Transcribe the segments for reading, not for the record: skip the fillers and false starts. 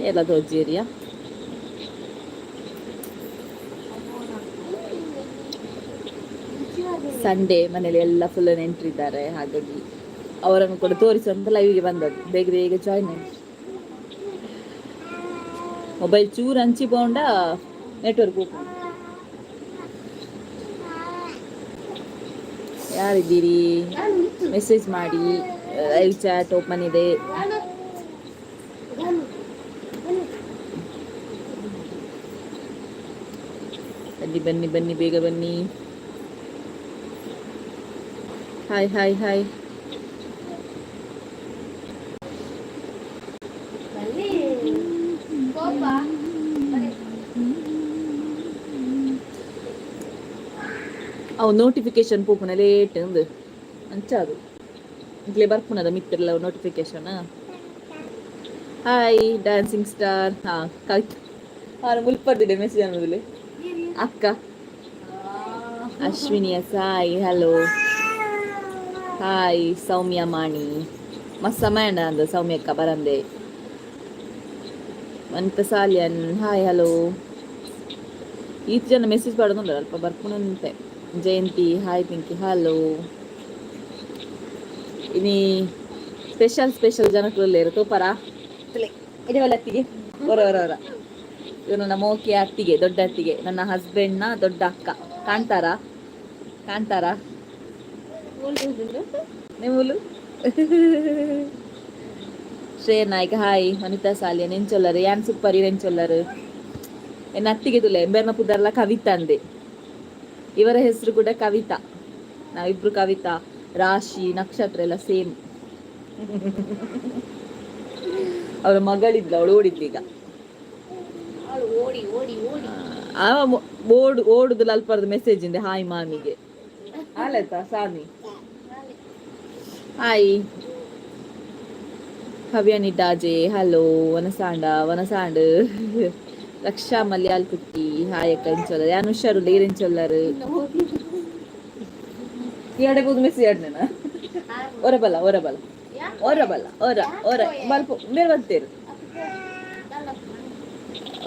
ಎಲ್ಲ ತೋಜಿರಿಯಾ? ಸಂಡೇ, ಮನೇಲಿ ಎಲ್ಲ ಫುಲ್ ನೆಂಟರಿದ್ದಾರೆ. ಹಾಗಾಗಿ ಅವರನ್ನು ಕೂಡ ತೋರಿಸುವಂತ ಲೈವ್ಗೆ ಬಂದದ್ದು. ಬೇಗ ಬೇಗ ಜಾಯ್ನ್ ಆಗಿ. ಮೊಬೈಲ್ ಚೂರು ಹಂಚಿ ಪೋಂಡ ನೆಟ್ವರ್ಕ್ ಓಪನ್. ಯಾರಿದ್ದೀರಿ? ಮೆಸೇಜ್ ಮಾಡಿ. ಲೈವ್ ಚಾಟ್ ಓಪನ್ ಇದೆ. ಬನ್ನಿ ಬನ್ನಿ ಬನ್ನಿ, ಬೇಗ ಬನ್ನಿ. Hi hi hi. ಅವು ನೋಟಿಫಿಕೇಶನ್ ಪೋಪುನ ಲೇಟ್ ಅಂದು ಅಂಚ ಅದು ಇಟ್ಲೆ ಬರ್ಪುನದ ಮಿತ್ತಿರ್ಲ ನೋಟಿಫಿಕೇಶನ್. Hi dancing star. ಹಾಂ, ಕವಿತಾ ಹಾಂ, ಮುಲ್ಪರ್ದಿಡೆ ಮೆಸೇಜ್ ಅನ್ನೋದಿಲ್ಲ ಅಕ್ಕ. Ashwini Sai, hello, hi. ಸೌಮ್ಯ ಮಾಣಿ, ಮಸ್ತ್ ಸಮಯ ಅಂದ ಸೌಮ್ಯಕ್ಕ ಬರಂದೆ. Vanitha Salian, hi, hello. ಈತ್ ಜನ ಮೆಸೇಜ್ ಪಾಡೋದುಂಡಲ್ಲ, ಅಲ್ಪ ಬರ್ಪುನಂತೆ. ಜಯಂತಿ, ಹಾಯ್. ಪಿಂಕಿ, ಹಲೋ. ಇನಿ ಸ್ಪೆಷಲ್ ಸ್ಪೆಷಲ್ ಜನಕ್ಕುಲ್ಲೇರು ತೋಪರ ಇಡವಲ್ಲ. ಅತ್ತಿಗೆ, ಹೊರ ಹೊರ ಹೊರ. ಇವರು ನನ್ನ ಮೋಕೆ ಅತ್ತಿಗೆ, ದೊಡ್ಡ ಅತ್ತಿಗೆ, ನನ್ನ ಹಸ್ಬೆಂಡ್ನ ದೊಡ್ಡ ಅಕ್ಕ. ಕಾಣ್ತಾರಾ? ಕಾಣ್ತಾರಾ ನಿಮ್ಮಲು? ಶ್ರೇಯ ನಾಯ್ಕ, ಹಾಯ್. ವನಿತಾ ಸಾಲಿಯನ್, ಎಂಚೊಲ್ಲರು? ಯಾನ್ ಸೂಪರ್, ಎಂಚೊಲ್ಲರು? ಎನ್ನ ಅತ್ತಿಗೆ ತುಲೆ, ಎಂಬೆರ್ನ ಪುದರ್ಲ ಕವಿತಾ ಅಂದೆ. ಇವರ ಹೆಸರು ಕೂಡ ಕವಿತಾ. ನಾವಿಬ್ರು ಕವಿತಾ, ರಾಶಿ ನಕ್ಷತ್ರ ಎಲ್ಲ ಸೇಮ್. ಅವರ ಮಗಳಿದ್ಲು, ಅವಳು ಓಡಿದ್ಲು ಈಗ. ಓಡಿ ಓಡಿ ಓಡಿ. ಆ ಓಡು ಓಡುದು ಅಲ್ಪರದ ಮೆಸೇಜ್ ಇಂದ ಹಾಯ್ ಮಾಮಿಗೆ ಆಲತಾ ಸಾಮಿ. Hi Kavya ನಿಡ್ಡಾಜೆ, hello. ವನಸಾಂಡ ವನಸಾಂಡ್. ರಕ್ಷಾ ಮಲ್ಯಾಲ್ ಕುಟ್ಟಿ, ಹಾಯ್ ಅಕ್ಕ, ಎಂಚೊಲ್ಲರು? ಯಾನ್ ಹುಷಾರುಲ್ಲ, ಈರ್ ಎಂಚೊಲ್ಲರು? ಈ ಬೋದು ಮೆಸೇಜ್ ಆಡ್ನೇನ. ಒರ ಬಲ, ಒರ ಬಲ, ಒರ ಬಲ, ಒರ ಒರ ಬಲ್ಪ ಬೇರೆ ಬರ್ತೇರು.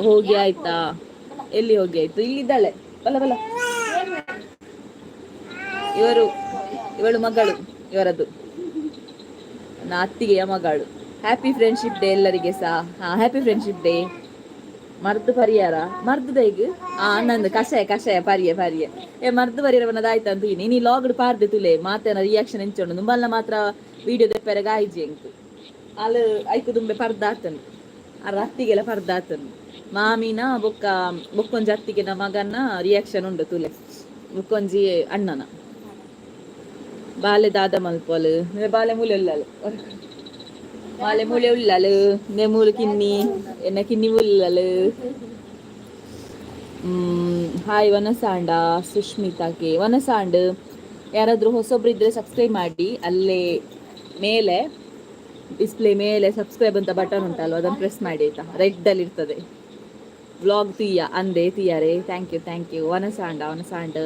ಹೋಗಿ ಆಯ್ತಾ? ಎಲ್ಲಿ ಹೋಗಿ ಆಯ್ತು? ಇಲ್ಲಿದ್ದಾಳೆ. ಬಲ ಬಲ. ಇವರು, ಇವಳು ಮಗಳು ಇವರದ್ದು, ನನ್ನ ಅತ್ತಿಗೆಯ ಮಗಳು. ಹ್ಯಾಪಿ ಫ್ರೆಂಡ್ಶಿಪ್ ಡೇ ಎಲ್ಲರಿಗೆ ಸಹ. ಹಾ, ಹ್ಯಾಪಿ ಫ್ರೆಂಡ್ಶಿಪ್ ಡೇ. ಮರ್ದು ಪರಿಯಾರ ಮರ್ದು ದೈಗ್ ಆ ನಂದು ಕಷಾಯ ಕಷಾಯ ಪರಿಯ ಪರಿಯ. ಏ, ಮರ್ದು ಪರಿಯರ ಬನ್ನದ ಆಯ್ತು ಅಂತ. ನೀ ಲಾಗ್ಡ್ ಪಾರ್ದೆ ತುಲೆ ಮಾತೇನ ರಿಯಾಕ್ಷನ್ ಎಂಚೊಂಡು ನುಂಬಲ್ನ ಮಾತ್ರ ವಿಡಿಯೋ ದೆಪ್ಪೆರೆಗ ಆಯ್ಜಿ ಎಂಕ್. ಅಲ್ ಐಕು ದುಂಬೆ ಪರ್ದ ಆತನು, ಅರ ಅತ್ತಿಗೆಲ್ಲ ಪರ್ದ ಆತನು. ಮಾಮಿನ ಬೊಕ್ಕ ಬೊಕ್ಕೊಂಜಿ ಅತ್ತಿಗೆನ ಮಗನ ರಿಯಾಕ್ಷನ್ ಉಂಡು ತುಲೆ, ಬೊಕ್ಕೊಂಜಿ ಅಣ್ಣನ. ಬಾಲೆ ದಾದ ಮಲ್ಪೋಲು? ಬಾಲೆ ಮೂಲೆ ಉಲ್ಲಲು, ಬಾಲೆ ಮೂಲೆ ಉಲ್ಲಲು. ನೆ ಮೂಲು ಕಿನ್ನಿ, ಎನ್ನ ಕಿನ್ನಿ ಉಲ್ಲಲು. ಹಾಯ್ ವನಸಾಂಡ. ಸುಷ್ಮಿತಾಗೆ ವನಸಾಂಡ್. ಯಾರಾದರೂ ಹೊಸೊಬ್ರು ಇದ್ರೆ ಸಬ್ಸ್ಕ್ರೈಬ್ ಮಾಡಿ. ಅಲ್ಲೇ ಮೇಲೆ ಡಿಸ್ಪ್ಲೇ ಮೇಲೆ ಸಬ್ಸ್ಕ್ರೈಬ್ ಅಂತ ಬಟನ್ ಉಂಟಲ್ವ, ಅದನ್ನು ಪ್ರೆಸ್ ಮಾಡಿ ಆಯ್ತಾ? ರೆಡ್ ಅಲ್ಲಿ ಇರ್ತದೆ. ವ್ಲಾಗ್ ತೀಯ ಅಂದೆ ತೀಯಾರೆ. Thank you, thank you. ವನಸಾಂಡ ವನಸಾಂಡ್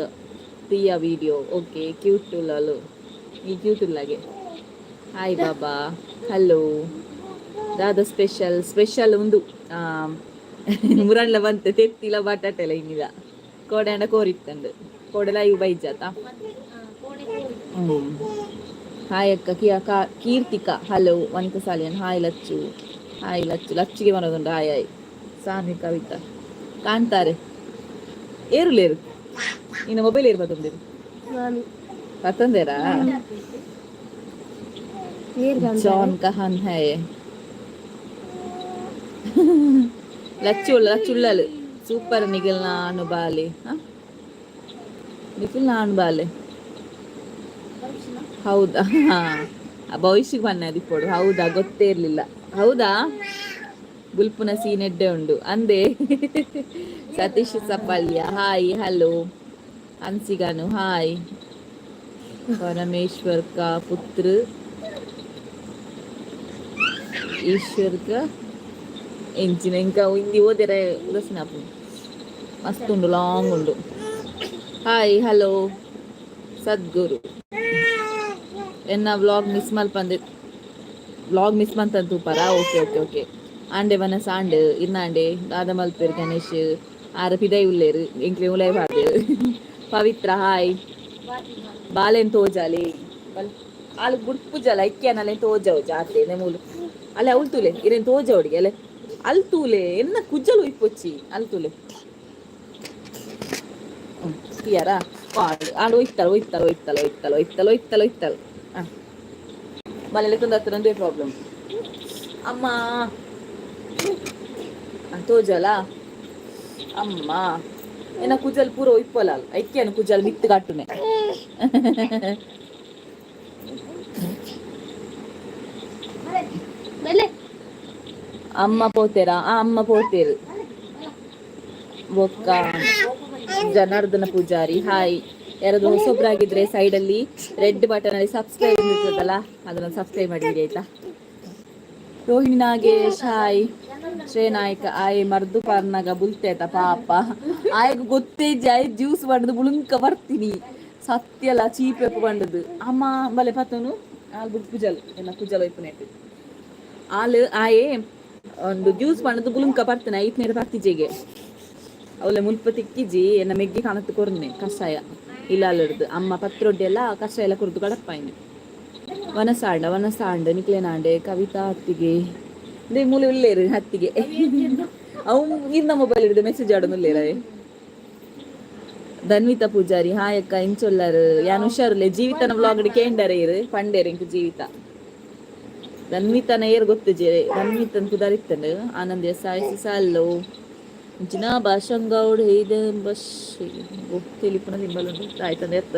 ತೀಯ ವಿಡಿಯೋ. ಓಕೆ, ಕ್ಯೂಟ್ ಉಲ್ಲಲು ಈ ಕ್ಯೂಟ್ ಉಲ್ಲಾಗೆ. Hi Baba, hello. ದಾದ ಸ್ಪೆಷಲ್? ಸ್ಪೆಷಲ್ ಉಂದು ಮುರಣ್ಲ ಬಂತೆ ತೆತ್ತಿಲ ಬಟಾಟೆಲ. ಇನ್ನಿದ ಕೋಡೆ ಅಂಡ ಕೋರಿತ್ತಂಡು ಕೋಡೆ ಲೈವ್ ಬೈಜಾತ. ಹಾಯ್ ಅಕ್ಕ ಕಿಯಾ Keerthika, hello. Vanitha Salian, hi. Lachchu, hi Lachchu. ಲಚ್ಚಿಗೆ ಬರೋದುಂಟು. Hi hi. ಸಾನ್ವಿ ಕವಿತಾ ಕಾಣ್ತಾರೆ. ಏರುಲೇರು ನಿನ್ನ ಮೊಬೈಲ್ ಏರು ಬತ್ತಂದೇರು? ಪತ್ತಂದೇರಾ? ಜಾನ್ ಕಹಾನ್ ಹೈ? ಲಚ್ಚು ಲಚ್ಚುಳ್ಳಲು ಸೂಪರ್. ನಿಖಿಲ್ ನಾನು ಬಾಲೆ, ನಿಖಿಲ್ ನಾನು ಬಾಲೆ. ಹೌದಾ? ಹಾ, ಭವಿಷ್ಯಕ್ಕೆ ಬನ್ನ ದಿಪ್ಪೋಡು. ಹೌದಾ? ಗೊತ್ತೇ ಇರಲಿಲ್ಲ. ಹೌದಾ? ಬುಲ್ಪುನ ಸೀನ್ ಎಡ್ಡೆ ಉಂಡು ಅಂದೆ. Satish Sapalya, hi, hello. ಅನ್ಸಿಗಾನು, ಹಾಯ್. ಪರಮೇಶ್ವರ್ ಕಾ ಪುತ್ರ ಈಶ್ವರ್ ಕಾ ಎಂಚಿನ ಇಂಕ ಹಿಂದಿ ಓದಿರೆ ಉದಸಿನ. ಮಸ್ತ್ ಉಂಡು, ಲಾಂಗ್ ಉಂಡು. Hi, hello Sadguru. ಎನ್ನ ವ್ಲಾಗ್ ಮಿಸ್ ಮಲ್ಪಂದೆ, ವ್ಲಾಗ್ ಮಿಸ್ ಮಂತಂತ ತೂಪಾರ? Okay okay okay. ಆಂಡೆ ವನಸ್ ಆಂಡ್ ಇರ್ನಾಂಡೆ ದಾದ ಮಲ್ಪೆರ್ ಗಣೇಶ್ ಆರ ಪಿದೈ ಉಲ್ಲೇರು ಎಂಕ್ಲೆ ಉಲೈ ಪಾಡ್ದೇರು. ಪವಿತ್ರ ಹಾಯ್. ಬಾಲೆನ್ ತೋಜಾಲೆ ಆಲ್ ಬುಡ್ಪುಜಲ ಇಕ್ಕ್ಯಾನಲೆ ತೋಜವು ಜಾತೆ ಮೂಲು ಅಲೆ ಅವಳು ತೂಲೆ ಇರೇನ್ ತೋಜವಡಿಗೆ ಅಲೆ ಅಲ್ ತೂಲೆ ಎನ್ನ ಕುಜ್ಜಲು ಇಪ್ಪೊಚ್ಚಿ ಅಲ್ ತೂಲೆ ಕಿಯಾರಾ ಆಳು ಒಯ್ತಾಳ ಒಯ್ತಾಳ ಒಯ್ತಾಳ ಒಯ್ತಾಳ ಒಯ್ತಾಳ ಒಯ್ತಾಳ ಒಯ್ತಾಳ. ಹಾಂ, ಮನೇಲಿ ತಂದ ಒಂದೇ ಪ್ರಾಬ್ಲಮ್. ಅಮ್ಮ ತೋಜಲ ಅಮ್ಮ ಎನ್ನ ಕುಜಲ್ ಪೂರ ಒಯ್ಪೊಲ ಐಕ್ಯಾನ ಕುಜಲ್ ಮಿತ್ತು ಕಟ್ಟುನೆ. ಅಮ್ಮ ಪೋತೇರಾ? ಆ ಅಮ್ಮ ಪೋತೇರು. ಬೊಕ್ಕ ಜನಾರ್ದನ ಪೂಜಾರಿ ಹಾಯ್. ಯಾರಾದ್ರೂ ಹೊಸೊಬ್ರಾಗಿದ್ರೆ ಸೈಡಲ್ಲಿ ರೆಡ್ ಬಟನ್ ಅಲ್ಲಿ ಸಬ್ಸ್ಕ್ರೈಬ್ ಇರ್ತದಲ್ಲ, ಅದನ್ನ ಸಬ್ಸ್ಕ್ರೈಬ್ ಮಾಡಿಬಿಡಿ ಆಯ್ತಾ. ರೋಹಿಣಿ ನಾಗೇಶ್ ಹಾಯ್. ಶ್ರೇನಾಯ್ಕ ಆಯ್. ಮರ್ದು ಪಾರ್ನಾಗ ಬುಲ್ತೇತ ಪಾಪ ಆಯ್ಗ ಗೊತ್ತೇ ಆಯ್ ಜ್ಯೂಸ್ ಬಂಡದು ಬುಳುಂಕ ಬರ್ತೀನಿ ಸತ್ಯಲ ಚೀಪೆಪ್ಪು ಬಂಡದು ಅಮ್ಮ ಬಲೆ ಪತ್ತನು ಆಲ್ ಬುಡ್ ಪುಜಲ್ ಎನ್ನ ಕುಜಲ್ ಒಯ್ಪುನೇಟ್ ಆಲ್ ಆಯೆ ಒಂದು ಜ್ಯೂಸ್ ಬಂಡದು ಬುಳುಂಕ ಬರ್ತೇನೆ ಐತ್ನೇರ ಪರ್ತಿಜೆಗೆ ಅವಳೆ ಮುಲ್ಪ ತಿಕ್ಕಿಜಿ ಎನ್ನ ಮೆಗ್ಗಿ ಕಾಣತ್ತು ಕೊರ್ನೆ ಕಷಾಯ ಇಲ್ಲ ಅಲ್ಲಿಡ್ದು ಅಮ್ಮ ಪತ್ರೊಡ್ಡಿ ಎಲ್ಲ ಕಷಾಯ ಎಲ್ಲ ಕುರ್ದು ಕಡಪ್ಪಾಯಿನಿ. ವನಸಾಂಡ ವನಸಾಂಡ ನಿಕ್ಲೇನಾಂಡೆ ಕವಿತಾ ಅತ್ತಿಗೆ they ಮೂಲೆ ಉಲ್ಲೇರು ಹತ್ತಿಗೆ ಅವು ಇನ್ನ ಮೊಬೈಲ್ ಹಿಡಿದು ಮೆಸೇಜ್ ಆಡೋನು. ಧನ್ವಿತಾ ಪೂಜಾರಿ ಹಾಯ್ ಅಕ್ಕ ಇಂಚೊಲ್ಲರು ಯಾನ್ ಹುಷಾರುಲ್ಲೆ. ಜೀವಿತನ ವ್ಲಾಗ್ ಕೇಂಡರೆ ಇರು ಪಂಡೇರು ಇಂಕು ಜೀವಿತ ಧನ್ವಿತನ ಏರ್ ಗೊತ್ತುಜೆ ಧನ್ವಿತನ್ ಪುದರಿತ್ತಂಡು. ಆನಂದ್ ಎಸ್ ಆಯ್ ಸಾಲೋ ಜಿನಾ ಭಾಷಂಗೌಡ್ ಇದೆ ಬಸ್ ತಿಳಿಪುನ ತಿಂಬಲುಂಡು ಆಯ್ತಂದ್ರೆ ಎತ್ತ.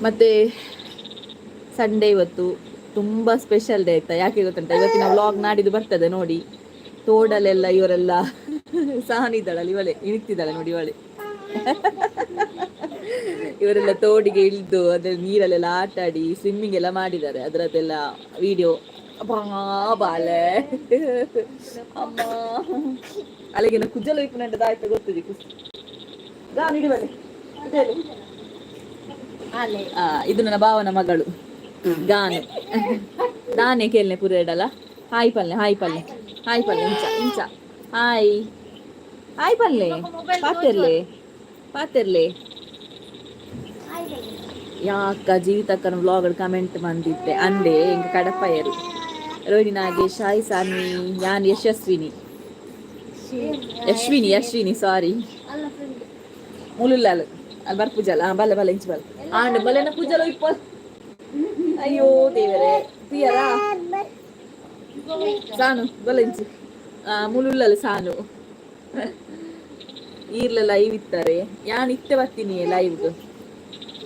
ಮತ್ತೆ ಸಂಡೇ ಇವತ್ತು ತುಂಬ ಸ್ಪೆಷಲ್ ಡೇ ಆಯ್ತಾ? ಯಾಕೆ ಗೊತ್ತುಂಟ? ಇವತ್ತಿನ ವ್ಲಾಗ್ ನಾಡಿದ್ದು ಬರ್ತದೆ ನೋಡಿ. ತೋಡಲೆಲ್ಲ ಇವರೆಲ್ಲ ಸಹನಿದ್ದಾಳಲ್ಲ ಇವಳೆ ಇಣಿಕ್ತಿದ್ದಾಳೆ ನೋಡಿ ಇವಳೆ. ಇವರೆಲ್ಲ ತೋಡಿಗೆ ಇಳಿದು ಅದ್ರ ನೀರಲ್ಲೆಲ್ಲ ಆಟ ಆಡಿ ಸ್ವಿಮ್ಮಿಂಗ್ ಎಲ್ಲ ಮಾಡಿದ್ದಾರೆ. ಅದರದ್ದೆಲ್ಲ ವಿಡಿಯೋ. ಬಾ ಬಾಲೆ ಅಮ್ಮ ಅಲ್ಲಿಗೆ ಕುಜ್ಜಲು ಇಪ್ಪುನಂಟದ ಆಯ್ತಾ ಗೊತ್ತದೆ ಗಾನು ಇದು ನನ್ನ ಭಾವನ ಮಗಳು ಗಾನು ದಾನೆ ಕೇಳನೆ ಪುರೇಡಲ್ಲ. ಹಾಯ್ ಪಲ್ಲೆ ಹಾಯ್ ಪಲ್ಲೆ ಹಾಯ್ ಪಲ್ಲೆ ಇಂಚ ಇಂಚ ಹಾಯ್ ಹಾಯ್ ಪಲ್ಲೆ ಪಾತೆರ್ಲೆ ಪಾತೆರ್ಲೆ. ಯಾಕ ಜೀವಿತಕ್ಕನ ವ್ಲಾಗ್ ಕಮೆಂಟ್ ಬಂದಿತ್ತೆ ಅಂದೆ ಎಂಕ ಕಡಪ್ಪಯ್ಯರು. ರೋಹಿಣಿ ನಾಗೇಶ್ ಹಾಯ್. ಸಾನ್ವಿ ಯಾನ್ ಯಶಸ್ವಿನಿ ಯಶ್ವಿನಿ ಯಶ್ವಿನಿ ಸಾರಿ. ಮುಲುಲ್ಲಾಲ್ ಅಲ್ಲಿ ಬರ್ ಪೂಜಾಲ ಬಲ್ಲೆ ಬಲ್ಲೆ ಇಂಚು ಬಲ್ಲೆ ಆಂಡ್ ಬಲ್ಲೆನ ಪೂಜಾಲ ಇಪ್ಪ. ಅಯ್ಯೋ ದೇವರೇ ಪ್ರಿಯರಾ ಸಾನು ಬಲ್ಲೆ ಇಂಚು ಮುಲುಲ್ಲಲ್ ಸಾನು ಈರ್ಲ ಲೈವ್ ಇತ್ತಾರೆ ಯಾನ್ ಇತ್ತೆ ಬರ್ತೀನಿ ಲೈವ್ಗೆ.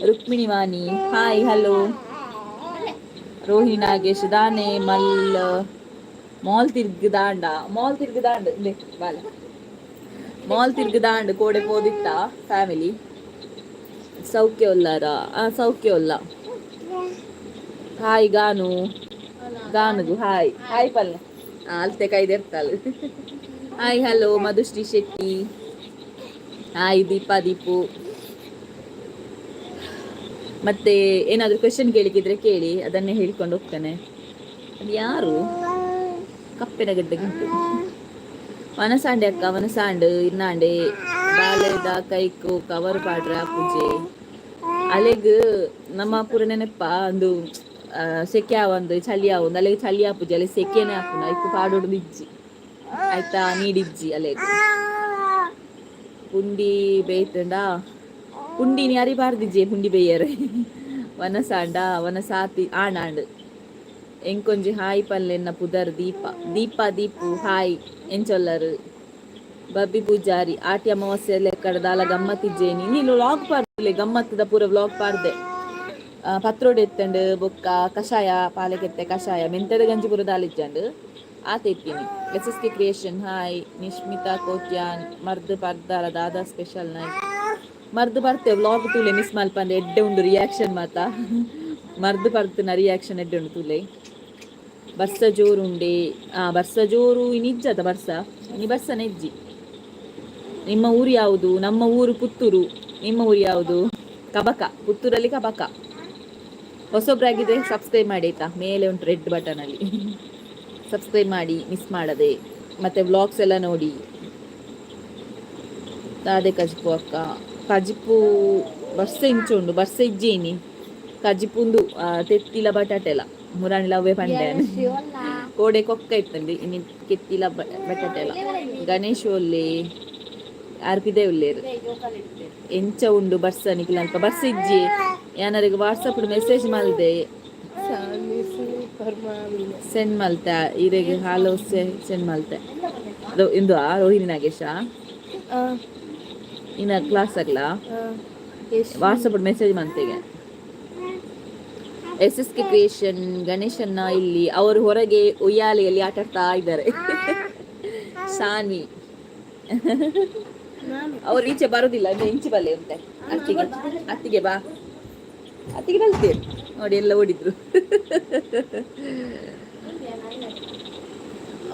ರುಕ್ಮಿಣಿ ವಾಣಿ ಹಾಯ್ ಹಲೋ. ರೋಹಿಣಿ ನಾಗೇಶ್ ದಾನೆ ಮಲ್ ಮಾಲ್ ತಿರ್ಗದಾಂಡ ಮಾಲ್ ತಿರ್ಗದಾಂಡ್ ಬಾಲ ಮಾಲ್ ತಿರ್ಗದಾಂಡ್ ಕೋಡೆ ಪೋದಿತ್ತ ಫ್ಯಾಮಿಲಿ. ಸೌಖ್ಯ ಉಲ್ಲಾರ? ಆ ಸೌಖ್ಯ ಉಲ್ಲ. ಹಾಯ್ ಗಾನು ಗಾನುಗು ಹಾಯ್ ಹಾಯ್ ಪಲ್ಲೆ ಅಲ್ತೆ ಕೈದೆರ್ತಾಳು. Hi hello Madhushree Shetty hi. Deepa Deepu. ಮತ್ತೆ ಏನಾದರೂ ಕ್ವೆಶನ್ ಕೇಳಿಕಿದ್ರೆ ಕೇಳಿ, ಅದನ್ನೇ ಹೇಳ್ಕೊಂಡು ಹೋಗ್ತೇನೆ. ಅದು ಯಾರು ಕಪ್ಪಿನ ಗಡ್ಡೆಗುಂಟು. ವನಸಾಂಡೆ ಅಕ್ಕ ವನಸಾಂಡ್ ಇನ್ನಾಂಡೆ ಬಾಲೆದ ಕೈಕು ಕವರ್ ಪಾಡ್ರ ಪೂಜೆ ಅಲೆಗ್ ನಮ್ಮ ಪೂರ ನೆನಪ ಒಂದು ಸೆಕೆ ಆವೊಂದು ಚಳಿ ಆವೊಂದು ಅಲೆಗ್ ಚಳಿ ಆಪುಜಿ ಅಲೆ ಸೆಕೆನೆ ಆಪುಂಡು ಐಕ್ ಪಾಡೊಡು ಇಜ್ಜಿ ಆಯ್ತಾ ನೀಡಿಜ್ಜಿ ಅಲೆಗ್. ಪುಂಡಿ ಬೇಯ್ತುಂಡ ಪುಂಡಿನಿ ಅರಿಬಾರ್ದಿಜ್ಜೆ ಪುಂಡಿ ಬೇಯರೆ. ವನಸಾಂಡ ವನಸಾತಿ ಆಣಾಂಡ್ ಎಂಕೊಂಜಿ ಹಾಯ್ ಪಲ್ಲೆನ್ನ ಪುದರ್ ದೀಪ ದೀಪ ದೀಪು ಹಾಯ್ ಎಂಚೊಲ್ಲರು. ಬಬ್ಬಿ ಪೂಜಾರಿ ಆಟಿ ಅಮಾವಾಸ್ಯೆ ಲೆಕ್ಕಡ ದಾಲ ಗಮ್ಮತ್ತಿಜ್ಜೇನಿ ನೀನು ವ್ಲಾಗ್ ಪಾರ್ಲೆ ಗಮ್ಮತ್ತದ ಪೂರ ವ್ಲಾಗ್ ಪಾರ್ದೆ. ಪತ್ರೋಡೆ ಎತ್ತಂಡು ಬೊಕ್ಕ ಕಷಾಯ ಪಾಲೆಕೆತ್ತೆ ಕಷಾಯ ಮೆಂತೆದ ಗಂಜಿ ಪೂರ ದಾಲಿಜ್ಜಂಡು ಆತ ಇತ್ತೀನಿ. S S K creation hi. Nishmitha Kotian ಮರ್ದ್ ಪರ್ದಾರ ದಾದಾ ಸ್ಪೆಷಲ್ ನೈಟ್ ಮರ್ದ್ ಬರ್ತೆ ವ್ಲಾಗ್ ತೂಲೆ ಮಿಸ್ ಮಲ್ಪಂದೆ ಎಡ್ಡೆ ಉಂಡು ರಿಯಾಕ್ಷನ್ ಮಾತ ಮರ್ದ್ ಪರ್ತುನ ರಿಯಾಕ್ಷನ್ ಎಡ್ಡೆ ಉಂಡು ತೂಲೆ. ಬರ್ಸ ಜೋರು ಉಂಡೆ ಆ ಬರ್ಸ ಜೋರು ಇನಿಜ್ಜದ ಬರ್ಸ ಇನಿ ಬರ್ಸನ ಇಜ್ಜಿ. ನಿಮ್ಮ ಊರು ಯಾವುದು? ನಮ್ಮ ಊರು ಪುತ್ತೂರು. ನಿಮ್ಮ ಊರು ಯಾವುದು? ಕಬಕ ಪುತ್ತೂರಲ್ಲಿ ಕಬಕ. ಹೊಸೊಬ್ರಾಗಿದ್ರೆ ಸಬ್ಸ್ಕ್ರೈಬ್ ಮಾಡಿ ಆಯ್ತಾ, ಮೇಲೆ ಉಂಟು ರೆಡ್ ಬಟನ್ ಅಲ್ಲಿ. ಸಬ್ಸ್ಕ್ರೈಬ್ ಮಾಡಿ ಮಿಸ್ ಮಾಡದೆ. ಮತ್ತು ವ್ಲಾಗ್ಸ್ ಎಲ್ಲ ನೋಡಿ. ದಾದೆ ಕಜಿಪು ಅಕ್ಕ? ಕಜಿಪು ಬರ್ಸ ಇಂಚ ಉಂಡು, ಬರ್ಸ ಇಜ್ಜೇನಿ. ಕಜಿಪುಂದು ತೆತ್ತಿಲ ಬಟಾಟೆ ಎಲ್ಲ ಮುರಾಣಿಲ ಅವೇ ಪಂಡೆ. ಕೋಡೆ ಕೊಕ್ಕ ಇತ್ತಂడి ಇನಿ ಕೆತ್ತಿಲ ಬಟಾಟೆ ಎಲ್ಲ. ಗಣೇಶ್ ಒಲ್ಲೆ ಆರ್ಪಿದೆ ಉಲ್ಲೇರು. ಎಂಚ ಉಂಡು ಬರ್ಸ ನಿಕ್ಲ ಅಲ್ಪ? ಬರ್ಸ ಇಜ್ಜಿ. ಯಾನರಿಗೆ ವಾಟ್ಸಪ್ ಮೆಸೇಜ್ ಮಲ್ದೆ. ಸೆಂಡ್ ಮಲ್ತ ಇರೆಗ್ ಹಾಲೋ ಸೆಂಡ್ ಮಲ್ತೆ. ಇಂದು ಆ ರೋಹಿಣಿ ನಾಗೇಶ ಇನ್ನ ಕ್ಲಾಸ್ ಆಗ್ಲಾ ವಾಟ್ಸಪ್ ಮೆಸೇಜ್ ಮಂತೆಗೆ. ಎಸ್ ಎಸ್ ಕೆ ಕ್ರಿಯೇಷನ್ ಗಣೇಶನ್ನ ಇಲ್ಲಿ. ಅವರು ಹೊರಗೆ ಉಯ್ಯಾಲೆಯಲ್ಲಿ ಆಟ ಆಡ್ತಾ ಇದ್ದಾರೆ. ಸಾನ್ವಿ ಅವರು ಈಚೆ ಬರುದಿಲ್ಲ. ಇನ್ನು ಇಂಚಿ ಬಲ್ಲೆ ಉಂಟೆ. ಅತ್ತಿಗೆ, ಅತ್ತಿಗೆ ಬಾ, ಅತ್ತಿಗೆ ಬಲ್ತೀರಿ ನೋಡಿ. ಎಲ್ಲ ಓಡಿದ್ರು.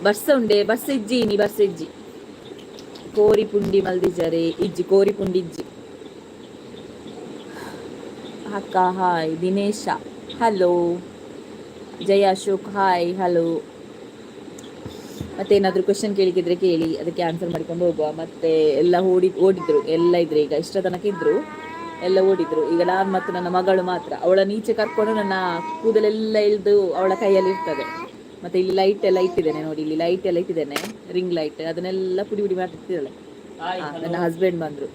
ಬರ್ಸ ಉಂಡೆ? ಬರ್ಸ ಇಜ್ಜಿ ನೀ, ಬರ್ಸ ಇಜ್ಜಿ. ಕೋರಿ ಪುಂಡಿ ಮಲ್ದಿಜಾರೆ? ಇಜ್ಜಿ, ಕೋರಿ ಪುಂಡಿ ಇಜ್ಜಿ. ಅಕ್ಕ ಹಾಯ್. ದಿನೇಶ ಹಲೋ. ಜಯ ಅಶೋಕ್ ಹಾಯ್, ಹಲೋ. ಮತ್ತೆ ಏನಾದರೂ ಕ್ವಶನ್ ಕೇಳಿಕಿದ್ರೆ ಕೇಳಿ, ಅದಕ್ಕೆ ಆನ್ಸರ್ ಮಾಡಿಕೊಂಡು ಹೋಗುವ. ಮತ್ತೆ ಎಲ್ಲ ಓಡಿ ಓಡಿದ್ರು. ಎಲ್ಲ ಇದ್ರು ಈಗ, ಇಷ್ಟ ತನಕ ಇದ್ರು, ಎಲ್ಲ ಓಡಿದ್ರು. ಈಗ ನಾನು ಮತ್ತು ನನ್ನ ಮಗಳು ಮಾತ್ರ. ಅವಳ ನೀಚೆ ಕರ್ಕೊಂಡು ನನ್ನ ಕೂದಲೆಲ್ಲ ಎಳ್ದು ಅವಳ ಕೈಯಲ್ಲಿ ಇರ್ತದೆ. ಮತ್ತೆ ಇಲ್ಲಿ ಲೈಟ್ ಎಲ್ಲ ಇಟ್ಟಿದ್ದೇನೆ ನೋಡಿ. ಇಲ್ಲಿ ಲೈಟ್ ಎಲ್ಲ ಇಟ್ಟಿದ್ದೇನೆ, ರಿಂಗ್ ಲೈಟ್. ಅದನ್ನೆಲ್ಲ ಪುಡಿ ಪುಡಿ ಮಾಡ್ತಿದ್ದಾಳೆ. ನನ್ನ ಹಸ್ಬೆಂಡ್ ಬಂದ್ರು.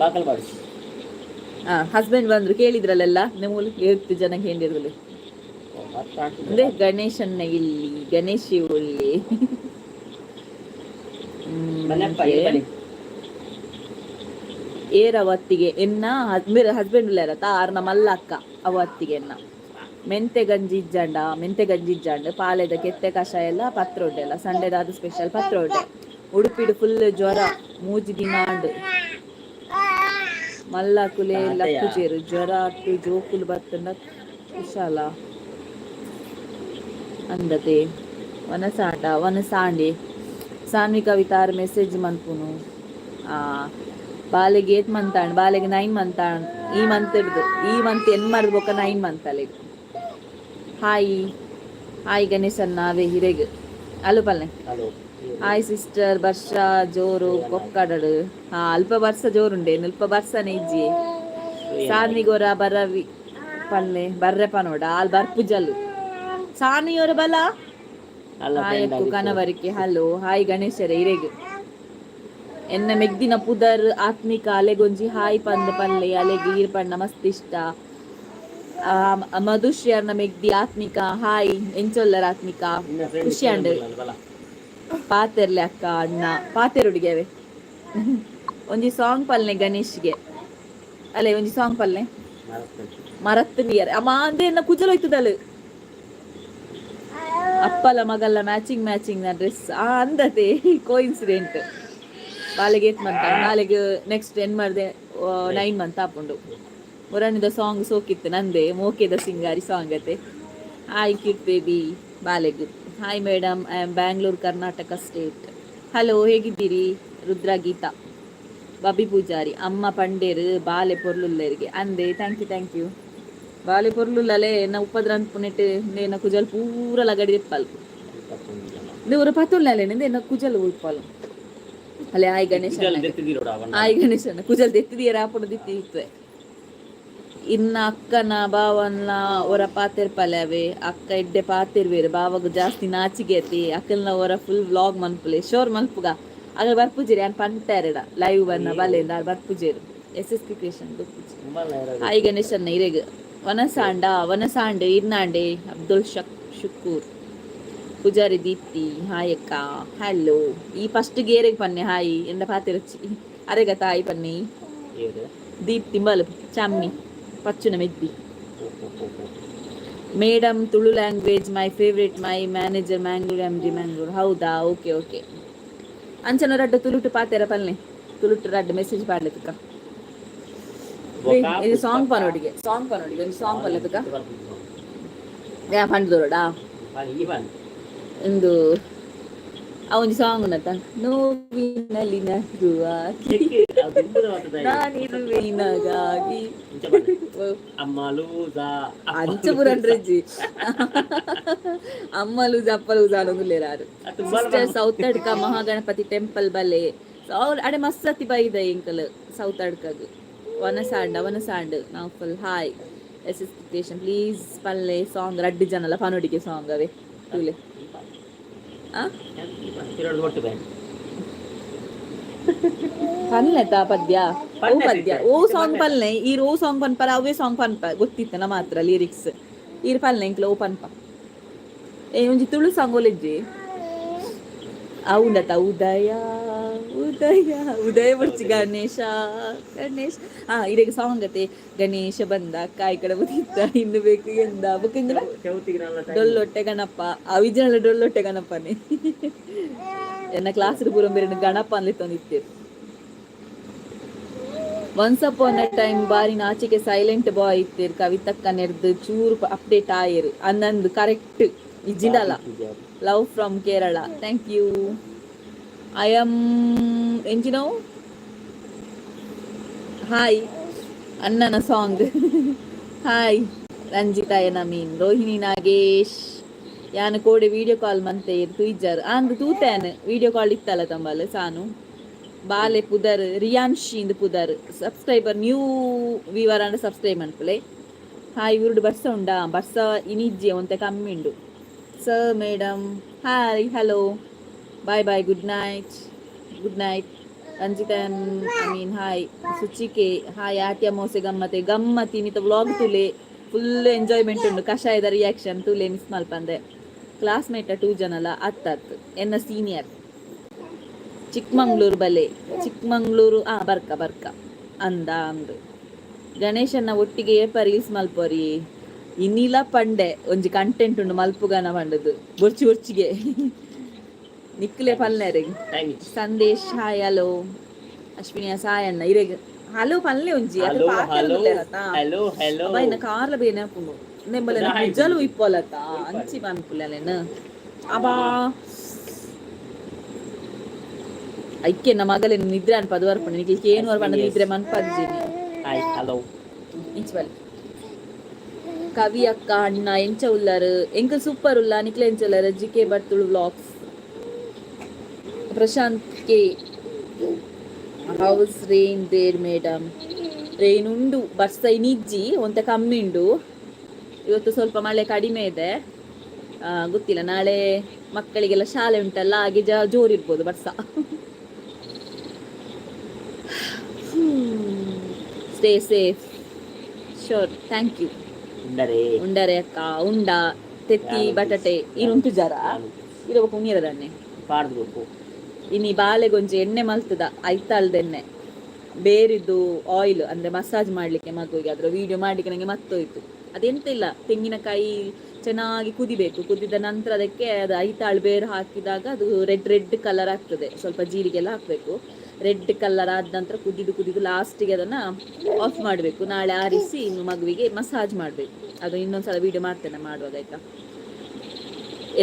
ಬಾಕಲ್ ಬಾಡಿಸಿ. ಹಾ, ಹಸ್ಬೆಂಡ್ ಬಂದ್ರು. ಕೇಳಿದ್ರಲ್ಲೆಲ್ಲ ನಿಮ್ಮ ಎಷ್ಟು ಜನ ಕೇಳಿದ್ರಲ್ಲಿ ಅಂದ್ರೆ ಗಣೇಶನ್ನ ಇಲ್ಲಿ, ಗಣೇಶ್ ಇಲ್ಲಿ. ಬನ್ನಪ್ಪ, ಇಲ್ಲಿ ಬನ್ನಿ. ಏರವತ್ತಿಗೆ ಎನ್ನ ಹಸ್ಬೆಂಡ್ ಉಲ್ಲೇರತ್ತ ಆರ್ನ ಮಲ್ಲ ಅಕ್ಕ ಅವತ್ತಿಗೆ ಎನ್ನ. ಮೆಂತೆ ಗಂಜಿ ಇಜ್ಜಾಂಡ? ಮೆಂತೆ ಗಂಜಿ ಇಜ್ಜಾಂಡ. ಪಾಲೆದ ಕೆತ್ತೆ ಕಷಾಯ ಎಲ್ಲ, ಪತ್ರೊಡ್ಡೆ ಎಲ್ಲ. ಸಂಡೆದಾದ ಸ್ಪೆಷಲ್ ಪತ್ರೊಡ್ಡೆ. ಉಡುಪಿಡು ಫುಲ್ ಜ್ವರ 3 ದಿನ ಆಂಡ್. ಮಲ್ಲ ಕುಲೆ ಲಕ್ಕುಜೇರು. ಜ್ವರ ಅಟ್ಟು ಜೋಕುಲು ಬತ್ತಂಡ ಕುಶಾಲ ಅಂದತೆ. ವನಸಾಂಡ ವನಸಾಂಡೆ. ಸಾನ್ವಿ ಕವಿತಾರ್ ಮೆಸೇಜ್ ಮನ್ಪುನು. ಆ ಬಾಲೆಗೆ ಏತ್ ಮಂತ್ ಆಂಡ್? ಬಾಲೆಗೆ 9 ಮಂತ್ ಆಂಡ್. ಈ ಮಂತ್ ಹಿಡ್ದು, ಈ ಮಂತ್ ಎನ್ ಮಾಡಿದ್ ಬೊಕ್ಕ 9 ಮಂತ್ ಅಲೆಗ್. ಹಾಯ್ ಹಾಯ್ ಗಣೇಶನ್ನ ಅವೇ ಹಿರೇಗ್ ಅಲು ಪಲ್ನೆ. ಹಲೋ. Hi sister. ವರ್ಷ ಜೋರು ಕೊಕ್ಕಡಡು. ಹಾ, ಅಲ್ಪ ವರ್ಷ ಜೋರುಂಡೆ, ಅಲ್ಪ ಬರ್ಸನೆ ಇಜ್ಜಿ. ಸಾನ್ವಿಗೋರ ಬರವಿ ಪಲ್ಲೆ ಬರ್ರೆ ಪನೋಡ ಆಲ್ ಬರ್ಪುಜಲ್ಲು ಸಾನಿಯೋರ ಬಲ. ಅಲ್ಲ. ಹಾಯ್ ಅಕ್ಕು ಕನವರಿಕೆ. ಹಲೋ, ಹಾಯ್ ಗಣೇಶರೇ ಇರೆಗ್. ಎನ್ನ ಮೆಗ್ದಿನ ಪುದರ್ ಆತ್ಮಿಕ. ಅಲೆಗೊಂಜಿ ಹಾಯ್ ಪಂದ್ ಪಲ್ಲೆ. ಅಲೆಗ್ ಈರ್ ಪಣ್ಣ ಮಸ್ತ್ ಇಷ್ಟ. ಮಧುಶ್ರೀ ಅರ್ನ ಮೆಗ್ದಿ ಆತ್ಮಿಕ. ಹಾಯ್, ಎಂಚೊಲ್ಲರ್ ಆತ್ಮಿಕ? ಖುಷಿ ಅಂಡ್ ಪಾತೆರ್ಲೆ ಅಕ್ಕ ಅಣ್ಣ ಪಾತೆರುಡಿಗೆವೆ. ಒಂಜಿ ಸಾಂಗ್ ಪಲ್ನೆ ಗಣೇಶ್ಗೆ. ಅಲ್ಲೇ ಒಂಜಿ ಸಾಂಗ್ ಪಲ್ನೆ. ಮರತ್ ನಿಯರ್ ಅಮ್ಮ ಅಂದೆ ಎನ್ನ ಕುಜಲ್ ಹೋಯ್ತದಲ್ಲ. ಅಪ್ಪಲ ಮಗಲ್ಲ ಮ್ಯಾಚಿಂಗ್ ಮ್ಯಾಚಿಂಗ್ ನ ಡ್ರೆಸ್. ಆ ಅಂದತೆ ಕೋಇನ್ಸಿಡೆಂಟ್. ಬಾಲೆಗೆ ಏತ್ ಮಂತ್? ಬಾಲೆಗೆ ನೆಕ್ಸ್ಟ್ ಎನ್ ಮಾಡಿದೆ 9 ಮಂತ್ ಆಪುಂಡು. ಮುರಣಿದ ಸಾಂಗ್ ಸೋಕಿತ್ತು ನಂದೆ ಮೋಕೆದ ಸಿಂಗಾರಿ ಸಾಂಗ್ ಅತೆ. ಹಾಯ್ ಕ್ಯೂಟ್ ಬೇಬಿ ಬಾಲೆಗ್. Hi madam, I am Bangalore, Karnataka state. Hello, ಹೇಗಿದ್ದೀರಿ? ರುದ್ರ ಗೀತಾ ಬಬಿ ಪೂಜಾರಿ. ಅಮ್ಮ ಪಂಡೇರು ಬಾಲೆ ಪೊರ್ಲುಲ್ಲೇರಿಗೆ ಅಂದೆ. Thank you, thank you. ಬಾಲೆ ಪೊರ್ಲುಲ್ಲಲೆ. ಎನ್ನ ಉಪದ್ರ ಅನ್ಪುನೆಟ್ ಎನ್ನ ಕುಜಲ್ ಪೂರ ಲಗಡಿ ದೆಪ್ಪಲ್. ಇದು ಪತ್ತುಲ್ಲಲೆ ಎನ್ನ ಕುಜಲ್ ಉಳ್ಪಲ್ ಅಲ್ಲೇ. ಹಾಯ್ ಗಣೇಶ. ಹಾಯ್ ಗಣೇಶನ. ಕುಜಲ್ ದೆತ್ತಿದಿಯರ ಆಪುಡು ದಿತ್ತಿ ಇತ್ತು. ಇನ್ನ ಅಕ್ಕನ ಬಾವನ್ನ ಒರ ಪಾತೆರ್ಪಲೆ ಅವೆ. ಅಕ್ಕ ಎಡ್ಡೆ ಪಾತೆರ್ವೇರು, ಬಾವಗ ಜಾಸ್ತಿ ನಾಚಿಗೆ ಅತಿ. ಅಕ್ಕನ ಒರ ಫುಲ್ ವ್ಲಾಗ್ ಮನ್ಪುಲೆ. ಶೋರ್ ಮನ್ಪುಗ. ಆಗ ಬರ್ಪುಜೇರಿ ಅನ್ ಪಂಟಾರೆಡ ಲೈವ್ ಬನ್ನ ಬಲ್ಲೆ ಆರ್ ಬರ್ಪುಜೇರು. S S K creation. Hi ಗಣೇಶನ್ನ ಇರೆಗ್. ವನಸಾಂಡ ವನಸಾಂಡೆ ಇರ್ನಾಂಡೆ. ಅಬ್ದುಲ್ ಶಕ್ ಶುಕೂರ್ ಪೂಜಾರಿ ದೀಪ್ತಿ ಹಾಯ್ ಅಕ್ಕ. ಹಲೋ. ಈ ಫಸ್ಟ್ ಗೇರೆಗ್ ಪನ್ನೆ ಹಾಯ್ ಎಂದ ಪಾತೆರಚ್ಚಿ ಅರೆಗ ತಾಯಿ ಪನ್ನಿ. ದೀಪ್ತಿ ಬಲ್ ಚಾಮ್ನಿ ಪಚ್ಚುನ ಮೆದ್ದಿ. Madam, Tulu language my favourite. My manager Mangalore, MD Mangalore. ಹೌದಾ? Okay okay. ಅಂಚನ ರಡ್ಡ ತುಳುಟು ಪಾತೆರ ಪಲ್ನೆ. ತುಳುಟು ರಡ್ಡ ಮೆಸೇಜ್ ಪಾಡ್ಲೆ ತುಕ್ಕ. ಇದು ಸಾಂಗ್ ಪನೋಡಿಗೆ, ಸಾಂಗ್ ಪನೋಡಿಗೆ ಒಂದು ಸಾಂಗ್ ಪಲ್ಲೆ ತುಕ್ಕ. ಯಾ ಪಂಡ್ದೋರಡಾ ಇಂದು. ಆ ಒಂಜಿ ಸಾಂಗ್ ಉಂಡತ್ತ, ನೋವಿನಲ್ಲಿ ನಗುವ ನಾನಿರುವೆ ನಿನಗಾಗಿ. ಅಮ್ಮ ಲೂಸಾ. ಅಂಚ ಪುರನ್ರೆಜ್ಜಿ, ಅಮ್ಮ ಲೂಸ್, ಅಪ್ಪ ಲೂಸ್ ಆಡೊಂದುಲ್ಲೆರ್. ಸಿಸ್ಟರ್, ಸೌತಡ್ಕ ಮಹಾಗಣಪತಿ ಟೆಂಪಲ್ ಬಲೆ. ಅವ್ರು ಅಡೆ ಮಸ್ತ್ ಬೈದ ಎಂಕಲ್ ಸೌತಡ್ಕಗ್. ವನಸಾಂಡ, ವನಸಾಂಡ್ ನಾವು full. High yes expectation, please ಪಲ್ಲೆ ಸಾಂಗ್. ರಡ್ಡು ಜನಲ ಪನೋಡಿಗೆ ಸಾಂಗ್ ಅವೇ ತೂಲೆ. ಆ ಒಟ್ಟು ಬ್ಯಾಂಡ್. ಪನ್ಲೆತ ಪದ್ಯ ಓ ಪನ್ನೆ. ಪದ್ಯ. ಸಿಸ್ಟರ್. ಓ ಸಾಂಗ್ ಪಲ್ಲೆ ಈರ್? ಓ ಸಾಂಗ್ ಪನ್ಪರ, ಅವೇ ಸಾಂಗ್ ಪನ್ಪ ಗೊತ್ತಿತ್ತನ ಮಾತ್ರ ಲಿರಿಕ್ಸ್. ಈರ್ ಪಲ್ಲೆ, ಎಂಕ್ಲ ಓ ಪನ್ಪ. ಏ, ಒಂಜಿ ತುಳು ಸಾಂಗ್ ಒಲೆಜ್ಜಿ. ಅವುಂಡತ, ಉದಯ ಉದಯ ಉದಯ ಬುಡ್ಚಿ ಗಣೇಶ ಗಣೇಶ. ಹಾ, ಇರೆಗ್ ಸಾಂಗ್ ಅತೆ, ಗಣೇಶ ಬಂದ ಕಾಯಿ ಕಡೆ ಬುದಿತ್ತ ಇನ್ನು ಬೇಕು ಎಂದ ಬುಕ್ಕಿಂದ್ರ. ಚೌತಿಗೆ ನಾಲ್ಕು. ಡೊಲ್ಲೊಟ್ಟೆ ಗಣಪ. ಆ ವಿಜಯನಲ್ಲ ಡೊಲ್ಲೊಟ್ಟೆ ಗಣಪನೇ. ಎನ್ನ ಕ್ಲಾಸ್ ಪೂರ ಬೇರೆ ಗಣಪ ಅನ್ಲಿತ್ತೊಂದಿತ್ತೇರು. ಒನ್ಸ್ ಅಪಾನ್ ಅ ಟೈಮ್ ಬಾರಿ ನಾಚಿಕೆ ಸೈಲೆಂಟ್ ಬಾಯ್ ಇತ್ತೀರ್. ಕವಿತಕ್ಕ ನೆರ್ದು ಚೂರು ಅಪ್ಡೇಟ್ ಆಯೇರು ಅಂದಂದು ಕರೆಕ್ಟ್ ಇಜ್ಜಿಂಡಲ್ಲ. Love from Kerala, thank you. I am ಎಂಜಿನೋ. Hi ಅಣ್ಣನ song. Hi Ranjita I mean, Rohini Nagesh. ಯಾನ್ ಕೋಡೆ ವಿಡಿಯೋ ಕಾಲ್ ಮಂತೆ ತೂಯಿಜ್ಜಾರು ಅಂದ್ ತೂತೇನ್. ವಿಡಿಯೋ ಕಾಲ್ ಇತ್ತಲ್ಲ ತಂಬಲ್ ಸಾನು. ಬಾಲೆ ಪುದರ್ ರಿಯಾನ್ಶಿ ಇಂದು ಪುದರ್. ಸಬ್ಸ್ಕ್ರೈಬರ್ ನ್ಯೂ ವೀವರ್ ಅಂಡ ಸಬ್ಸ್ಕ್ರೈಬ್ ಮನ್ಪುಲೆ. ಹಾಯ್, ಊರುಡು ಬರ್ಸ ಉಂಡಾ? ಬರ್ಸ ಇನಿಜ್ಜೆ, ಒಂತೆ ಕಮ್ಮಿ ಉಂಡು. Sir, madam, hi, hello, bye bye, good night, good night. Ranjita I mean, hi. ಸುಚಿಕೆ hi. ಆಟ್ಯ ಮೋಸೆ ಗಮ್ಮತೆ ಗಮ್ಮತಿ. ಇನ್ನಿತ ವ್ಲಾಗ್ ತುಲೆ, ಫುಲ್ ಎಂಜಾಯ್ಮೆಂಟ್ ಉಂಡು. ಕಷಾಯದ ರಿಯಾಕ್ಷನ್ ತುಲೆ, ಮಿಸ್ ಮಲ್ಪಂದೆ. ಕ್ಲಾಸ್ಮೇಟ್ ಟೂ ಜನಲ ಅತ್ತತ್ತು, ಎನ್ನ ಸೀನಿಯರ್. ಚಿಕ್ಕಮಂಗ್ಳೂರು ಬಲೆ, ಚಿಕ್ಕಮಂಗ್ಳೂರು. ಆ ಬರ್ಕ ಬರ್ಕ ಅಂದ ಅಂದು. ಗಣೇಶನ ಒಟ್ಟಿಗೆ ಏಪ ರೀಲ್ಸ್ ಮಲ್ಪೊರಿ? ಇನ್ನಿಲ ಪಂಡೆ, ಒಂಜಿ ಕಂಟೆಂಟ್ ಉಂಡು ಮಲ್ಪುಗನ ಪಂಡದು. ಬೊರ್ಚಿ ಬೊರ್ಚಿಗೆ ನಿಕ್ಲೆ ಪಲ್ಲೆರೆ. ಟೈಮ್. Sandesh hi, hello. ಅಶ್ವಿನಿಯ ಸಾಯಣ್ಣ ಇರೆಗ್ ಹಲೋ ಪಲ್ಲೆ ಒಂಜಿ. Hello, hello, hello, hello. ಇನ್ನ ಕಾರ್ಲ ಬೇನೆ ಆಪುಂಡು ನೆಂಬಲೆ. ನಿಜಲು ಇಪ್ಪೊಲತ್ತ ಅಂಚಿ ಪನ್ಪುಲೆನ್ ಅಬಾ. ಐಕೆ ನಮ್ಮ ಮಗಲೇನು ನಿದ್ರೆ ಅನ್ಪದು ಬರ್ಪುಂಡು. ನಿಕ್ಲೆ ಏನು ಪಂಡ ನಿದ್ರೆ ಮನ್ಪಜ್ಜಿನಿ. Hi, hello. ಇಂಚ್ ಬಲೆ. ಕವಿ ಅಕ್ಕ, ಅಣ್ಣ ಎಂಚ ಉಲ್ಲಾರು? ಎಂಕ ಸೂಪರ್ ಉಲ್ಲ, ನಿಕ್ಲೆ ಎಂಚ ಉಲ್ಲಾರು? G K Bhat Tulu vlogs. Prashant K, how's rain there madam? Rain ಉಂಡು, ಬರ್ಸ ಇನಿಜ್ಜಿ, ಒಂತೆ ಕಮ್ಮಿ ಉಂಡು. ಇವತ್ತು ಸ್ವಲ್ಪ ಮಳೆ ಕಡಿಮೆ ಇದೆ. ಗೊತ್ತಿಲ್ಲ, ನಾಳೆ ಮಕ್ಕಳಿಗೆಲ್ಲ ಶಾಲೆ ಉಂಟಲ್ಲ, ಹಾಗೆ ಜೋರಿರ್ಬೋದು ಬರ್ಸ. Stay safe, sure, thank you. ಉಂಡರೆ? ಉಂಡರೆ ಅಕ್ಕ, ಉಂಡ. ತೆತ್ತಿ ಬಟಾಟೆ ಇರುಂಟು ಜರ ಇರಬೇಕು ಉಣ್ಣಿರದನ್ನೆ. ಪಾಡ್ದು ಬೇಕು. ಇನಿ ಬಾಲೆಗೊಂಜಿ ಎಣ್ಣೆ ಮಲ್ತದ, ಐತಾಳ್ದೆಣ್ಣೆ, ಬೇರಿದ್ದು ಆಯಿಲ್. ಅಂದ್ರೆ ಮಸಾಜ್ ಮಾಡ್ಲಿಕ್ಕೆ ಮಗುವಿಗೆ. ಅದರ ವಿಡಿಯೋ ಮಾಡ್ಲಿಕ್ಕೆ ನಂಗೆ ಮತ್ತೋಯ್ತು. ಅದೆಂತ ಇಲ್ಲ, ತೆಂಗಿನಕಾಯಿ ಚೆನ್ನಾಗಿ ಕುದಿಬೇಕು. ಕುದಿದ ನಂತರ ಅದಕ್ಕೆ ಅದು ಐತಾಳು ಬೇರು ಹಾಕಿದಾಗ ಅದು ರೆಡ್ ರೆಡ್ ಕಲರ್ ಆಗ್ತದೆ. ಸ್ವಲ್ಪ ಜೀರಿಗೆ ಎಲ್ಲ ಹಾಕಬೇಕು. ರೆಡ್ ಕಲರ್ ಆದ ನಂತರ ಕುದಿದು ಕುದಿದು ಲಾಸ್ಟಿಗೆ ಅದನ್ನು ಆಫ್ ಮಾಡಬೇಕು. ನಾಳೆ ಆರಿಸಿ ಇನ್ನು ಮಗುವಿಗೆ ಮಸಾಜ್ ಮಾಡಬೇಕು. ಅದು ಇನ್ನೊಂದ್ಸಲ ವಿಡಿಯೋ ಮಾಡ್ತೇನೆ ಮಾಡುವಾಗ, ಆಯ್ತಾ?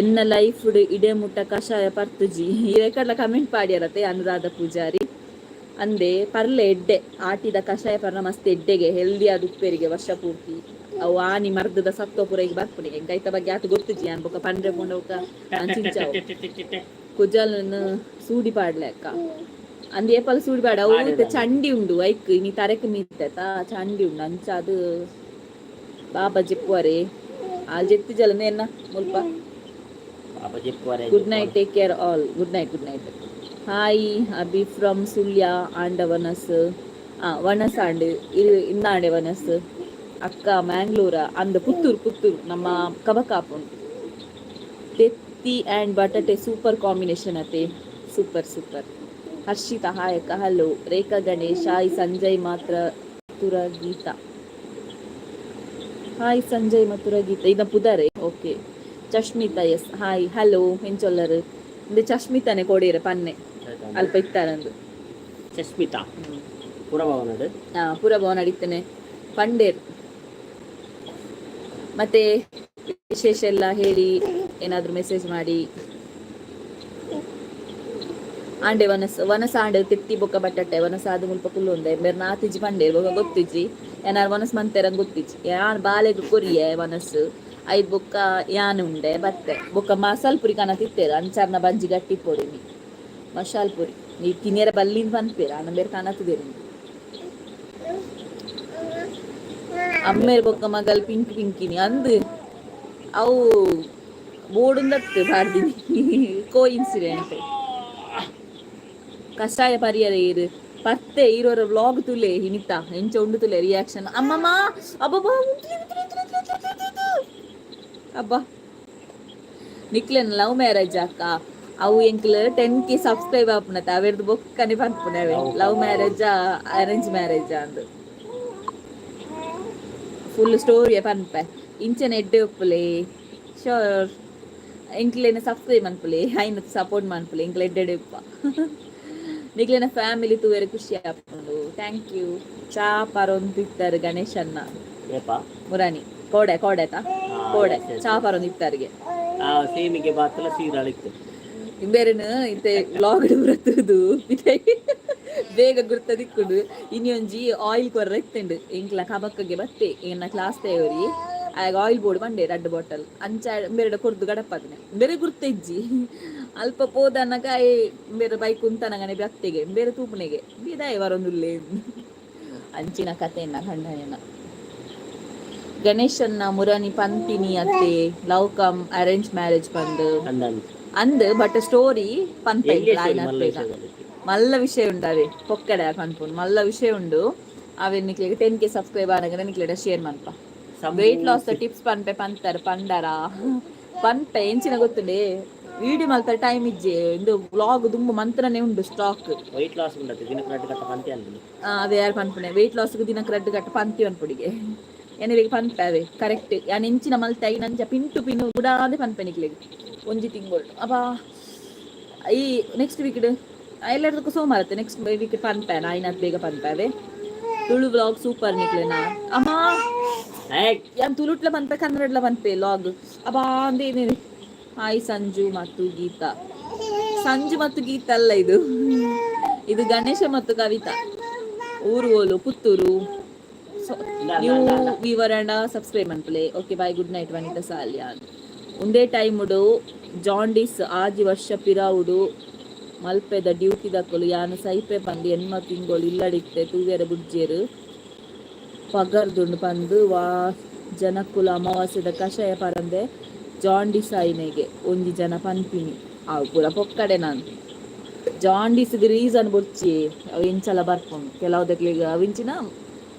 ಎನ್ನ ಲೈಫ್ ಇಡೆ ಮುಟ್ಟ ಕಷಾಯ ಪರ್ತುಜಿ. ಈ ರೆಕಾರ್ಡ್ಲ ಕಮೆಂಟ್ ಪಾಡ್ಯಾರತ್ತೆ ಅನುರಾಧ ಪೂಜಾರಿ ಅಂದೆ. ಪರ್ಲೆ, ಎಡ್ಡೆ. ಆಟಿದ ಕಷಾಯ ಪರ್ನ ಮಸ್ತ್ ಎಡ್ಡೆಗೆ, ಹೆಲ್ದಿ ಆದ ಉಪ್ಪೇರಿಗೆ ವರ್ಷ ಪೂರ್ತಿ. ಅವು ಆನಿ ಮರ್ದದ ಸತ್ವ ಪೂರ ಈಗ ಬರ್ಪುನಿಗೆ. ಎಂಕ್ ಐತ ಬಗ್ಗೆ ಆತ ಗೊತ್ತುಜಿ. ಅನ್ ಬೊಕ ಪಂಡ್ರೆ ಪೋಂಡ ಬೊಕ ಅಂಚಿಂಚಾವು. ಕುಜಲನ್ ಸೂಡಿ ಪಾಡ್ಲೆ ಅಕ್ಕ ಅಂದ್. ಏಪಲ್ ಸೂಡಿ ಪಾಡ ಅವು ಇತ್ತೆ ಚಂಡಿ ಉಂಡು ಐಕ್. ಇನಿ ತರೆಕ್ ಮೀತೆತ ಚಂಡಿ ಉಂಡು. ಅಂಚ ಅದು ಬಾಬಾ ಜೆಪ್ಪುವರೆ ಆಲ್ ಜೆತ್ತಿ ಜಲನೆ ಎನ್ನ ಮುಲ್ಪ. ಬಾಬಾ ಜೆಪ್ಪುವರೆ. Good night, take care all. Good night, good night. Hi Abhi from Sullia ಆಂಡ ವನಸ್. ಆ ವನಸ್ ಆಂಡ್ ಇರು ಇಂದಾಂಡೆ ವನಸ್. ಅಕ್ಕ ಮ್ಯಾಂಗ್ಳೂರ ಅಂದ? ಪುತ್ತೂರು, ಪುತ್ತೂರು. ನಮ್ಮ ಕಬಕಾಪ್ ಉಂಟು. ತೆತ್ತಿ ಆ್ಯಂಡ್ ಬಟಾಟೆ ಸೂಪರ್ ಕಾಂಬಿನೇಷನ್ ಅತೆ. Super super. Harshita hi ಅಕ್ಕ, hello. Rekha Ganesh hi. Sanjay Mathura Geeta hi. Sanjay Mathura Geeta ಇದ ಪುದಾರೆ. Okay. Chashmita S hi, hello. ಎಂಚೊಲ್ಲರು ಇಂದು? ಚಶ್ಮಿತಾನೆ ಕೊಡಿರ ಪನ್ನೆ ಅಲ್ಪ ಇತ್ತಾರಂದು. ಚಸ್ಮಿತಾ ಪುರಭವನಡು. ಪುರಭವನ ನಡೀತೇನೆ ಪಂಡೇರ್. ಮತ್ತೆ ವಿಶೇಷ ಎಲ್ಲ ಹೇಳಿ, ಏನಾದರೂ ಮೆಸೇಜ್ ಮಾಡಿ. ಆಂಡೆ ವನಸ್ ವನಸ ಆಂಡೆ ತೆತ್ತಿ ಬೊಕ್ಕ ಬಟ್ಟಟ್ಟೆ ವನಸ ಆದ್ ಮುಲ್ಪ ಕುಲ್ಲೊಂದೆ. ಬೇರೆ ನಾತಿಜಿ ಪಂಡೆ ಬೊಕ್ಕ ಗೊತ್ತಿಜ್ಜಿ. ಏನಾರು ವನಸ್ ಮಂತೆರಂಗ್ ಗೊತ್ತಿಜ್ಜಿ. ಯಾನ್ ಬಾಲೆಗ್ ಕೊರಿಯೆ ವನಸ್ ಐದ್ ಬೊಕ್ಕ ಯಾನ್ ಉಂಡೆ ಬತ್ತೆ. ಬೊಕ್ಕ ಮಸಾಲ್ ಪುರಿ ಕನ ತಿತ್ತೇರು ಅಂಚಾರ್ನ ಬಂಜಿ ಗಟ್ಟಿ ಪೊಡಿನಿ. ಮಸಾಲ್ ಪುರಿ ನೀ ತಿನಿಯರ ಬಲ್ಲಿನ್ ಪನ್ಪೇರು ಆನ ಬೇರೆ ಕನತುದೇರು. ಅಮ್ಮೇರ್ ಬೊಕ್ಕ ಮಗಲ್ ಪಿಂಕ್ ಪಿಂಕಿನಿ ಅಂದ್ ಅವು ಬೋಡುಂದತ್ತು ಬಾರ್ದಿನಿ ಕೋ ಇನ್ಸಿಡೆಂಟ್. ಕಷಾಯ ಪರಿಯರ ಇರು ಪತ್ತೆ ಇರೋರ ವ್ಲಾಗ್ ತುಲೆ ಹಿನಿತ ಎಂಚ ಉಂಡು ತುಲೆ ರಿಯಾಕ್ಷನ್ ಅಮ್ಮಮ್ಮ ಅಬ್ಬಬ್ಬಾ. ಅಬ್ಬಾ, ನಿಕ್ಲೆನ್ ಲವ್ ಮ್ಯಾರೇಜ್ ಅಕ್ಕ? ಅವು ಎಂಕ್ಲ 10K subscribe ಆಪುನತ ಅವೆರ್ದು ಬೊಕ್ಕನೆ ಪನ್ಪುನವೆ ಲವ್ ಮ್ಯಾರೇಜ್ ಅರೇಂಜ್ ಮ್ಯಾರೇಜ್ ಅಂದ್ ಫುಲ್ ಸ್ಟೋರಿಯ ಪನ್ಪೆ. ಇಂಚನೆ ಎಡ್ಡೆ ಉಪ್ಪುಲೆ. ಶೋರ್, ಎಂಕ್ಲೆನ ಸಬ್ಸ್ಕ್ರೈಬ್ ಮನ್ಪುಲೆ, ಐನ ಸಪೋರ್ಟ್ ಮನ್ಪುಲೆ. ಎಂಕ್ಲೆ ಎಡ್ಡೆ ಉಪ್ಪ. ನಿಕ್ಲೆನ ಫ್ಯಾಮಿಲಿ ತೂವೆರೆ ಖುಷಿ ಆಪುಂಡು. Thank you. ಚಾ ಪರೊಂದಿತ್ತಾರೆ ಗಣೇಶನ್ನ. ಏಪ? ಮುರಾನಿ ಕೋಡೆ ಕೋಡೆತ ಕೋಡೆ ಚಾ ಪರೊಂದಿತ್ತಾರಿಗೆ. ಆ ಸೇಮಿಗೆ ಬಾತಲ ಸೀರಾಳಿತ್ತು. ಇಂಬೇರೆನ್ ಇತ್ತೆ ವ್ಲಾಗ್ ಬರತ್ತದು ಬೇಗ ಗುರ್ತ ದಿಕ್ಕುಂಡು. ಇನಿ ಒಂಜಿ ಆಯಿಲ್ ಕೊರ್ರ ಇತ್ತುಂಡು. ಎಂಕ್ಲ ಕಬಕ್ಕಗೆ ಬತ್ತೆ ಎನ್ನ ಕ್ಲಾಸ್ ತೇವರಿ ಆಗ ಆಯಿಲ್ ಬೋರ್ಡ್ ಬಂಡೆ ರಡ್ಡ್ ಬಾಟಲ್ ಅಂಚ ಬೇರೆ ಕೊರ್ದು ಗಡಪದನೆ. ಬೇರೆ ಗುರ್ತ ಇಜ್ಜಿ. ಅಲ್ಪ ಪೋದನಗ ಬೇರೆ ಬೈಕ್ ಉಂತನಗನೆ ಬತ್ತೆಗೆ ಬೇರೆ ತೂಪುನೆಗೆ ಬೀದಾಯ ಬರೊಂದುಲ್ಲೆ. ಅಂಚಿನ ಕಥೆಯನ್ನ ಖಂಡನೆನ. ಗಣೇಶನ್ನ ಮುರನಿ ಪಂತಿನಿ ಅತ್ತೆ ಲವ್ ಕಮ್ ಅರೇಂಜ್ ಮ್ಯಾರೇಜ್ ಪಂದ್. ಅಂದಂದು. ಅಂದ್, ಬಟ್ ಸ್ಟೋರಿ ಪನ್ಪ. ಎಲ್ಲಿ story? ಮಲ್ಲ ವಿಷಯದಲ್ಲಿ. ಮಲ್ಲ ವಿಷಯ ಉಂಡು. ಅವೇ ಪೊಕ್ಕಡೆ ಪನ್ಪುನು. ಮಲ್ಲ ವಿಷಯ ಉಂಡು. ಅವೇ ನಿಕ್ಲೆಗ್ 10K subscribe ಆನಗನೆ ನಿಕ್ಲೆಡ ಶೇರ್ ಮನ್ಪ. ವೆಯ್ಟ್ ಲಾಸ್ ಟಿಪ್ಸ್ ಪನ್ಪೆ ಪಂತಾರ ಪಂಡರ ಪನ್ಪೆ. ಎಂಚಿನ ಗೊತ್ತುಂಡೆ, ವಿಡಿಯೋ ಮಲ್ತ ಟೈಮ್ ಇಜ್ಜೆ. ಇಂದು ವ್ಲಾಗ್ ದುಂಬು ಮಂತ್ರನೇ ಉಂಡು ಸ್ಟಾಕ್. ವೆಯ್ಟ್ ಲಾಸ್ ಉಂಡತ್ತೆ ದಿನಕ್ಕೆ ರಡ್ಡು ಕಟ್ಟ ಪಂತಿ ಅಂದಿನಿ. ಅದೇ ಯಾರು ಪನ್ಪುನೆ? ವೆಯ್ಟ್ ಲಾಸ್ ದಿನಕ್ಕೆ ರಡ್ಡು ಕಟ್ಟ ಪಂತಿ ಪನ್ಪುಡಿಗೆ ಎನರಿಗೆ ಪನ್ಪೆ. ಅವೇ ಕರೆಕ್ಟ್. ಯಾನ್ ಎಂಚಿನ ಮಲ್ತೆ ಐನಂಚ ಪಿನ್ ಟು ಪಿನ್ ಬುಡಾದೆ ಪನ್ಪೆ ನಿಕ್ಲೆಗ್. ಒಂಜಿ ತಿಂಗಳು ಅಬ್ಬಾ ಈ ನೆಕ್ಸ್ಟ್ ವೀಕ್ ಎಲ್ಲರದಕ್ಕೂ ಸೋಮವಾರ. ನೆಕ್ಸ್ಟ್ ವೀಕ್ ಪನ್ಪೆ ಆಯ್ನಾತ್ ಬೇಗ ಪನ್ಪೆ ಅವೇ. ತುಳು ವ್ಲಾಗ್ ಸೂಪರ್ ನಿಕ್ಲೆನ. ಅಮ್ಮ. ಏಯ್. ಯಾನ್ ತುಳುಟ್ಲ ಪನ್ಪೆ, ಕನ್ನಡಲ ಪನ್ಪೆ ಲಾಗ್. ಅಬ್ಬಾ ಅಂದೇನೆ. ಹಾಯ್ ಸಂಜು ಮತ್ತು ಗೀತಾ. ಸಂಜು ಮತ್ತು ಗೀತಾ ಅಲ್ಲ ಇದು, ಇದು ಗಣೇಶ ಮತ್ತು ಕವಿತಾ. ಊರು ಓಲು? ಪುತ್ತೂರು. ನ್ಯೂ ವಿವರಣ ಸಬ್ಸ್ಕ್ರೈಬ್ ಮನ್ಪುಲೆ. Okay, bye, good night. Vanitha Salian. ಒಂದೇ ಟೈಮುಡು ಜಾಂಡಿಸ್ 6 ವರ್ಷ ಪಿರಾವುಡು ಮಲ್ಪೆದ ಡ್ಯೂಟಿ ದಕ್ಕಲು ಯಾನ್ ಸೈಪೆ ಪಂದ್ 8 ತಿಂಗಳು ಇಲ್ಲಡಿತ್ತೆ. ತೂವೆರೆ ಬುಡ್ಜೇರು. ಪಗರ್ದುಂಡು ಪಂದ್ ವಾ ಜನಕ್ಕುಲ ಅಮಾವಾಸ್ಯೆದ ಕಷಾಯ ಪರಂದೆ ಜಾಂಡಿಸ್ ಆಯಿನೆಗೆ ಒಂಜಿ ಜನ ಪನ್ಪಿನಿ. ಅವು ಪೂರ ಪೊಕ್ಕಡೆ. ನಾನು ಜಾಂಡೀಸ್ಗೆ ರೀಸನ್ ಬೊರ್ಚಿ. ಅವು ಎಂಚಲ ಬರ್ಪುಂಡು ಕೆಲವುದಕ್ಲೆಗ್. ಅವಿಂಚಿನ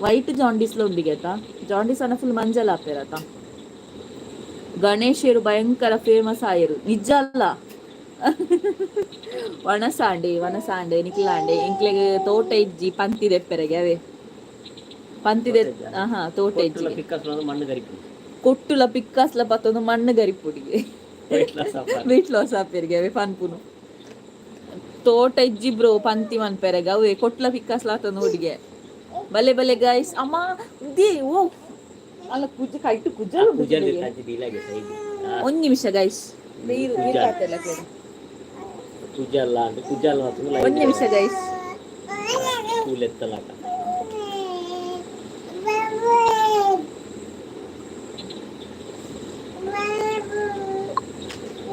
ವೈಟ್ ಜಾಂಡೀಸ್ಲ ಉಂಡಿಗೆತ. ಜಾಂಡೀಸ್ ಅನ್ನ ಫುಲ್ ಮಂಜಲ್ ಆಪೇರತ. ಗಣೇಶರು ಭಯಂಕರ ಫೇಮಸ್ ಆಯರು ನಿಜ ಅಲ್ಲ? ವನಸಾಂಡೆ ವನಸಾಂಡೆ ನಿಕ್ಲಾಂಡೆ. ಎಂಕ್ಲೆಗ್ ತೋಟ ಇಜ್ಜಿ ಪಂತಿ ದೆಪ್ಪೆರೆಗೆ. ಅವೇ ಪಂತಿ. ಆಹಾ, ತೋಟ ಇಜ್ಜಿ. ಪಿಕ್ಕಸ್ ಮಣ್ಣು ಗರಿಪು. ಕೊಟ್ಟುಲ ಪಿಕ್ಕಾಸ್ಲ ಪತ್ತೊಂದು ಮಣ್ಣು ಗರಿಪುಡಿಗೆ. Weight loss. ವೆಯ್ಟ್ ಲಾಸ್ ಆಪೆರಿಗೆ ಅವೇ ಪನ್ಪುನು. ತೋಟ ಇಜ್ಜಿ ಬ್ರೋ ಪಂತಿ ಮನ್ಪೆರೆಗೆ. ಅವೇ ಕೊಟ್ಲ ಪಿಕ್ಕಾಸ್ಲ ಆತ ನೋಡಿಗೆ. ಬಲೆ ಬಲೆ ಗೈಸ್. ಅಮ್ಮ they ಓ ಅಲ್ಲ ಕುಜ ಕೈಟು ಕುಜಲ್. ಕುಜಲ್ ದೀಲಾಗೆ ಸೈಡ್. ಒಂದ್ ನಿಮಿಷ ಗೈಸ್, ನೀರು ನೀರು ಕಾತೆಲ್ಲ ಕೇಳಿ. ಕುಜಲ್ಲ ಅಂದ್ರೆ ಕುಜಲ್. ಒಂದ್ ನಿಮಿಷ ಗೈಸ್. ಕೂಲ್ ಎತ್ತಲಾಕ.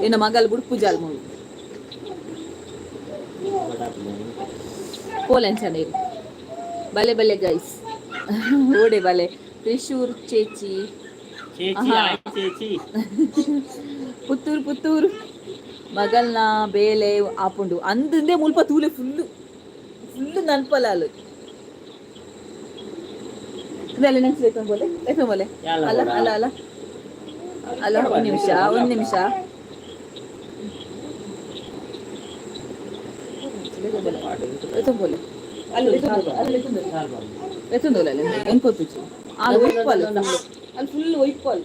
ಇನ್ನು ಮಗಲ್ ಬುಡ್ಪು ಜಾಲ್ ಮೂವಿ ಪೋಲೆನ್ ನೀರು. ಬಲೆ ಬಲೆ ಗೈಸ್. ಓಡೆ ಬಲೆ ತ್ರಿಶೂರ್ ಚೇಚಿ. ಚೇಚಿ. ಆಯ್ ಚೇಚಿ. ಪುತ್ತೂರು ಪುತ್ತೂರು. ಮಗಲ್ನ ಬೇಲೆ ಆಪುಂಡು ಅಂದಂದೆ ಮುಲ್ಪ ತೂಲೆ ಫುಲ್ಲು ಫುಲ್ಲು ನನ್ಪಲಾಲು. ಇದೆಲ್ಲ ನೆನ್ಸ್ ಬೋಲೆ ಬೋಲೆ. ಅಲ್ಲ ಅಲ್ಲ ಅಲ್ಲ ಅಲ್ಲ, ಒಂದು ನಿಮಿಷ, ಒಂದು ನಿಮಿಷ. ಬೋಲೆ ಅಲ್ಲಿ ಎತ್ತೊಂದೋಲೆ ಎಂಕೊತ್ತುಚಿ ಅಲ್ಲಿ ಒಯ್ಪಲ್ ಅಲ್ಲಿ ಫುಲ್ ಒಯ್ಪಲ್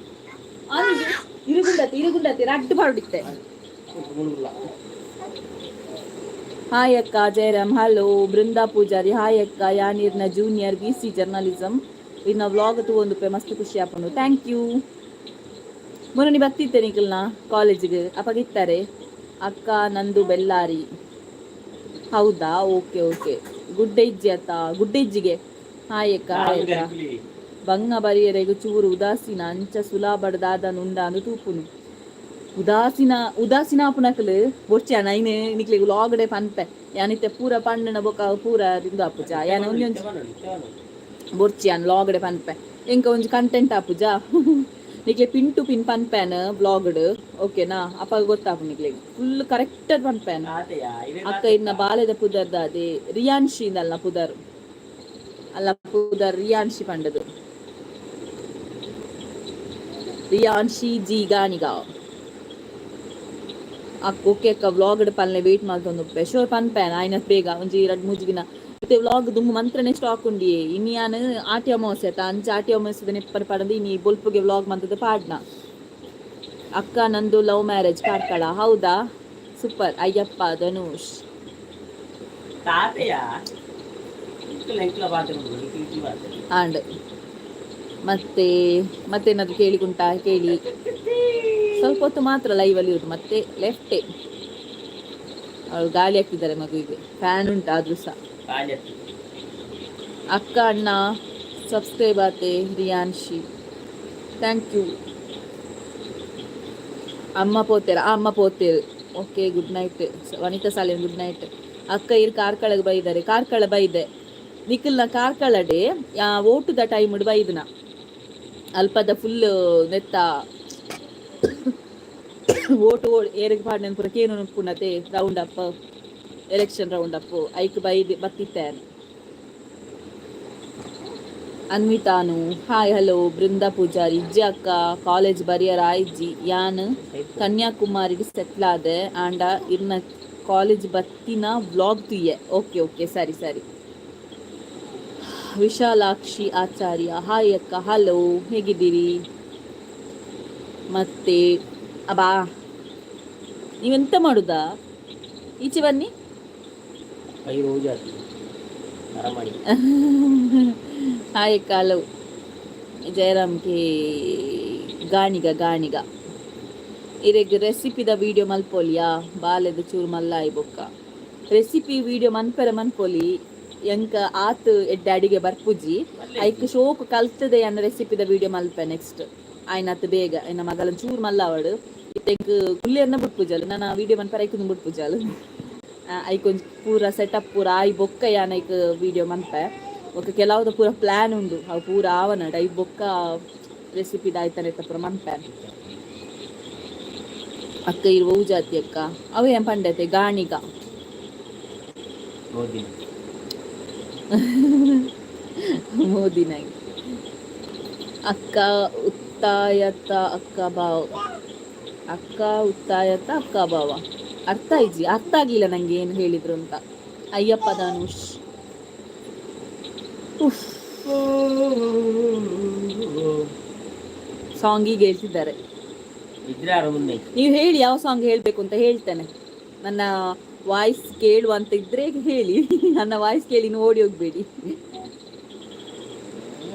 ಅಲ್ಲಿ ಇರುಗುಂಡತ್ತೆ ಇರುಗುಂಡತ್ತೆ ರಡ್ಡು ಪಾಡಿತ್ತೆ. ಹಾಯ್ ಅಕ್ಕ ಜಯರಾಮ್. ಹಲೋ ಬೃಂದಾ ಪೂಜಾರಿ. ಹಾಯ್ ಅಕ್ಕ, ಯಾನೀರ್ನ ಜೂನಿಯರ್, ಬಿ ಸಿ ಜರ್ನಲಿಸಮ್. ಇನ್ನ ವ್ಲಾಗ್ ತೂವೊಂದುಪ್ಪೆ, ಮಸ್ತ್ ಖುಷಿ ಆಪುಂಡು. Thank you. ಮೊನ್ನೆ ಬತ್ತಿತ್ತೆ ನಿಕಲ್ನ ಕಾಲೇಜಿಗೆ, ಅಪಗ ಇತ್ತಾರೆ. ಅಕ್ಕ, ನಂದು ಬೆಲ್ಲಾರಿ. ಹೌದಾ? ಓಕೆ ಓಕೆ, ಗುಡ್ಡೆ ಇಜ್ಜಿ ಅತ್ತ? ಗುಡ್ಡೆ ಇಜ್ಜಿಗೆ. ಹಾಯ್ ಅಕ್ಕ, ಹಾಯ್ ಅಕ್ಕ. ಬಂಗ ಬರಿಯರೆಗು ಚೂರು ಉದಾಸೀನ ಅಂಚ ಸುಲಾಬಡ್ ದಾದ ನುಂಡ ಅಂದು ತೂಪುನು. ಉದಾಸೀನ ಉದಾಸೀನ ಆಪುನಕಲು ಬೊರ್ಚಿ. ಐನ್ ನಿಕ್ಲೆಗ್ ಲಾಗಡೆ ಪನ್ಪೆ ಯಾನಿತ್ತೆ. ಪೂರ ಪಂಡನ ಬೊಕ ಪೂರ ಇಂದು ಆಪುಜ. ಯಾನ್ ಒಂಜೊಂಜಿ ಬೊರ್ಚಿ, ಯಾನ್ ಲಾಗಡೆ ಪನ್ಪೆ. ಎಂಕ ಒಂಜಿ ಕಂಟೆಂಟ್ ಆಪುಜ. ನಿಕ್ಲೆ ಪಿನ್ ಟು ಪಿನ್ ಪನ್ಪೇನ್ ವ್ಲಾಗ್ಡ್, ಓಕೆನಾ? ಅಪ್ಪ ಗೊತ್ತಾಪು ನಿಕ್ಲೆಗ್. ಫುಲ್ ಕರೆಕ್ಟ್ ಪನ್ಪೇನ್. ಅಕ್ಕ, ಇನ್ನ ಬಾಲೆದ ಪುದರ್ ದಾದೆ? ರಿಯಾನ್ಶಿ ಇಂದಲ್ನ ಪುದರ್. ಅಲ್ಲ, ಪುದರ್ ರಿಯಾನ್ಶಿ ಪಂಡದು. ರಿಯಾನ್ಶಿ ಜಿ ಗಾಣಿಗ ಅಕ್ಕ. ಓಕೆ ಅಕ್ಕ, ವ್ಲಾಗ್ ಪಲ್ಲೆ ವೇಟ್ ಮಲ್ತೊಂದು. ಶೋರ್, ಪನ್ಪೇನ್ ಆಯ್ನ ಬೇಗ. ಒಂಜಿ ರಡ್ಡ್ ಮೂಜಿ ದಿನ ಮತ್ತೆ ವ್ಲಾಗ್. ದುಂಬು ಮಂತ್ರನೇ ಸ್ಟಾಕ್ ಉಂಡಿಯೇ. ಇನಿ ಯಾನ್ ಆಟಿ ಅಮಾವಾಸ್ಯೆ ಆತ, ಅಂಚ ಆಟಿ ಅಮಾವಾಸ್ಯೆದ ನೆಪ್ಪರ್ ಪಡಂದು ಇನಿ ಬೊಲ್ಪುಗೆ ವ್ಲಾಗ್ ಮಂತದ ಪಾಡ್ನ. ಅಕ್ಕ, ನಂದು ಲವ್ ಮ್ಯಾರೇಜ್, ಕಾರ್ಕಳ. ಹೌದಾ? ಸೂಪರ್. ಅಯ್ಯಪ್ಪ ಧನುಷ್. ತಾತೆಯ ಎಂಕ್ಲ ಪಾತ್ರ. ಆಂಡ್ ಮತ್ತೆ ಮತ್ತೇನಾದ್ರು ಕೇಳಿಕುಂಟಾ? ಕೇಳಿ. ಸ್ವಲ್ಪ ಹೊತ್ತು ಮಾತ್ರ ಲೈವ್ ಅಲ್ಲಿ ಇರುದು, ಮತ್ತೆ ಲೆಫ್ಟೇ. ಅವಳು ಗಾಳಿ ಹಾಕ್ತಿದ್ದಾರೆ ಮಗುವಿಗೆ. ಫ್ಯಾನ್ ಉಂಟು ಆದ್ರೂ ಸಹ. ಅಕ್ಕ, ಅಣ್ಣ ಸಬ್ಸ್ಕ್ರೈಬ್ ಆತೆ. ರಿಯಾನ್ಶಿ, thank you. ಅಮ್ಮ ಪೋತೇರ? ಅಮ್ಮ ಪೋತೇರು. Okay, good night. Vanita Salian, good night. ಅಕ್ಕ, ಇರ್ ಕಾರ್ಕಳಗೆ ಬೈದಾರೆ? ಕಾರ್ಕಳ ಬೈದೆ ನಿಖಲ್ನ. ಕಾರ್ಕಳಡೆ ಓಟುದ ಟೈಮ್ ಬೈದನ. ಅಲ್ಪದ ಫುಲ್ ನೆತ್ತ ಓಟು ಏರಿಗೆ ಪಾಡ್ನೆ ಪೂರ ಕೇನು ಪುನತೆ. Round up, election round up ಐಕ್ ಬೈದ್ ಬತ್ತಿತ್ತೇನೆ. ಅನ್ವಿತಾನು, ಹಾಯ್, ಹಲೋ. ಬೃಂದಾ ಪೂಜಾರಿ, ಇಜ್ಜಿ ಅಕ್ಕ, ಕಾಲೇಜ್ ಬರಿಯರ ಆಯ್ಜಿ. ಯಾನ್ ಕನ್ಯಾಕುಮಾರಿಗೆ ಸೆಟ್ಲ್ ಆದೆ. ಆಂಡ ಇರ್ನ ಕಾಲೇಜ್ ಬತ್ತಿನ ವ್ಲಾಗ್ ತುಯ್ಯೆ. ಓಕೆ ಓಕೆ, ಸರಿ ಸರಿ. ವಿಶಾಲಾಕ್ಷಿ ಆಚಾರ್ಯ, ಹಾಯ್ ಅಕ್ಕ, ಹಲೋ, ಹೇಗಿದ್ದೀರಿ? ಮತ್ತೆ ಅಬಾ, ನೀವೆಂತ ಮಾಡುದಾ? ಈಚೆ ಬನ್ನಿ. ರೋಜ್ ಅರಮಣಿ. ಹಾಯ್ ಅಕ್ಕ, ಹಲೋ. ಜಯರಾಮ್ಗೆ ಗಾಣಿಗ ಗಾಣಿಗ. ಇರೆಗ್ ರೆಸಿಪಿದ ವಿಡಿಯೋ ಮಲ್ಪೊಲಿಯಾ? ಬಾಲೆದ ಚೂರು ಮಲ್ಲಾಯಿ ಬೊಕ್ಕ ರೆಸಿಪಿ ವಿಡಿಯೋ ಮನ್ಪೆರೆ ಮನ್ಪೊಲಿ. ಎಂಕ ಆತ್ ಎಡ್ಡೆ ಅಡಿಗೆ ಬರ್ಪುಜಿ. ಐಕ್ ಶೋಕ್ ಕಲ್ತದೆ ಅನ್ನ ರೆಸಿಪಿದ ವಿಡಿಯೋ ಮಲ್ಪೆ ನೆಕ್ಸ್ಟ್. ಆಯ್ನತ್ ಬೇಗ ಎನ್ನ ಮಗಲ ಚೂರು ಮಲ್ಲಾವಡು. ಇತ್ತೆ ಎಂಕ್ ಕುಲ್ಲೆರ್ನ ಬುಡ್ಪುಜಲ್. ನನ್ನ ವಿಡಿಯೋ ಮನ್ಪೆರೆ ಐಕ್ ಬುಡ್ಪುಜಲ್. ಐಕ್ ಒಂಜಿ ಪೂರ ಸೆಟಪ್ ಪೂರ ಆಯ್ ಬೊಕ್ಕ ಯಾನ್ ಐಕ್ ವಿಡಿಯೋ ಮನ್ಪೆ. ಬೊಕ್ಕ ಕೆಲವುದ ಪೂರ ಪ್ಲಾನ್ ಉಂಡು. ಅವು ಪೂರ ಆವನಡ್ I ಬೊಕ್ಕ ರೆಸಿಪಿ ಆಯ್ತಾನೆ ಪೂರ ಮನ್ಪೆ. ಅಕ್ಕ, ಇರುವ ಜಾತಿ ಅಕ್ಕ? ಅವು ಏನ್ ಪಂಡತೆ? ಗಾಣಿಗ. ಮೋದಿ. ಮೋದಿನಾಗಿ. ಅಕ್ಕ ಉತ್ತಾಯತ ಅಕ್ಕ ಬಾವ. ಅಕ್ಕ ಉತ್ತಾಯತ ಅಕ್ಕ ಬಾವ. ಅರ್ಥ ಇಜ್ಜಿ, ಅರ್ಥ ಆಗಿಲ್ಲ ನಂಗೆ ಏನು ಹೇಳಿದ್ರು ಅಂತ. ಅಯ್ಯಪ್ಪ ಧನುಷ್, ಉಫ್. ಸಾಂಗ್ ಈಗ ಹೇಳ್ತಿದ್ದಾರೆ. ಇದ್ರೆ ಮುಂದೆ. ನೀವು ಹೇಳಿ, ಯಾವ ಸಾಂಗ್ ಹೇಳ್ಬೇಕು ಅಂತ ಹೇಳ್ತೇನೆ. ನನ್ನ ವಾಯ್ಸ್ ಕೇಳುವಂತ ಇದ್ರೆ ಹೇಳಿ. ನನ್ನ ವಾಯ್ಸ್ ಕೇಳಿ ನೀವು ಓಡಿ ಹೋಗ್ಬೇಡಿ.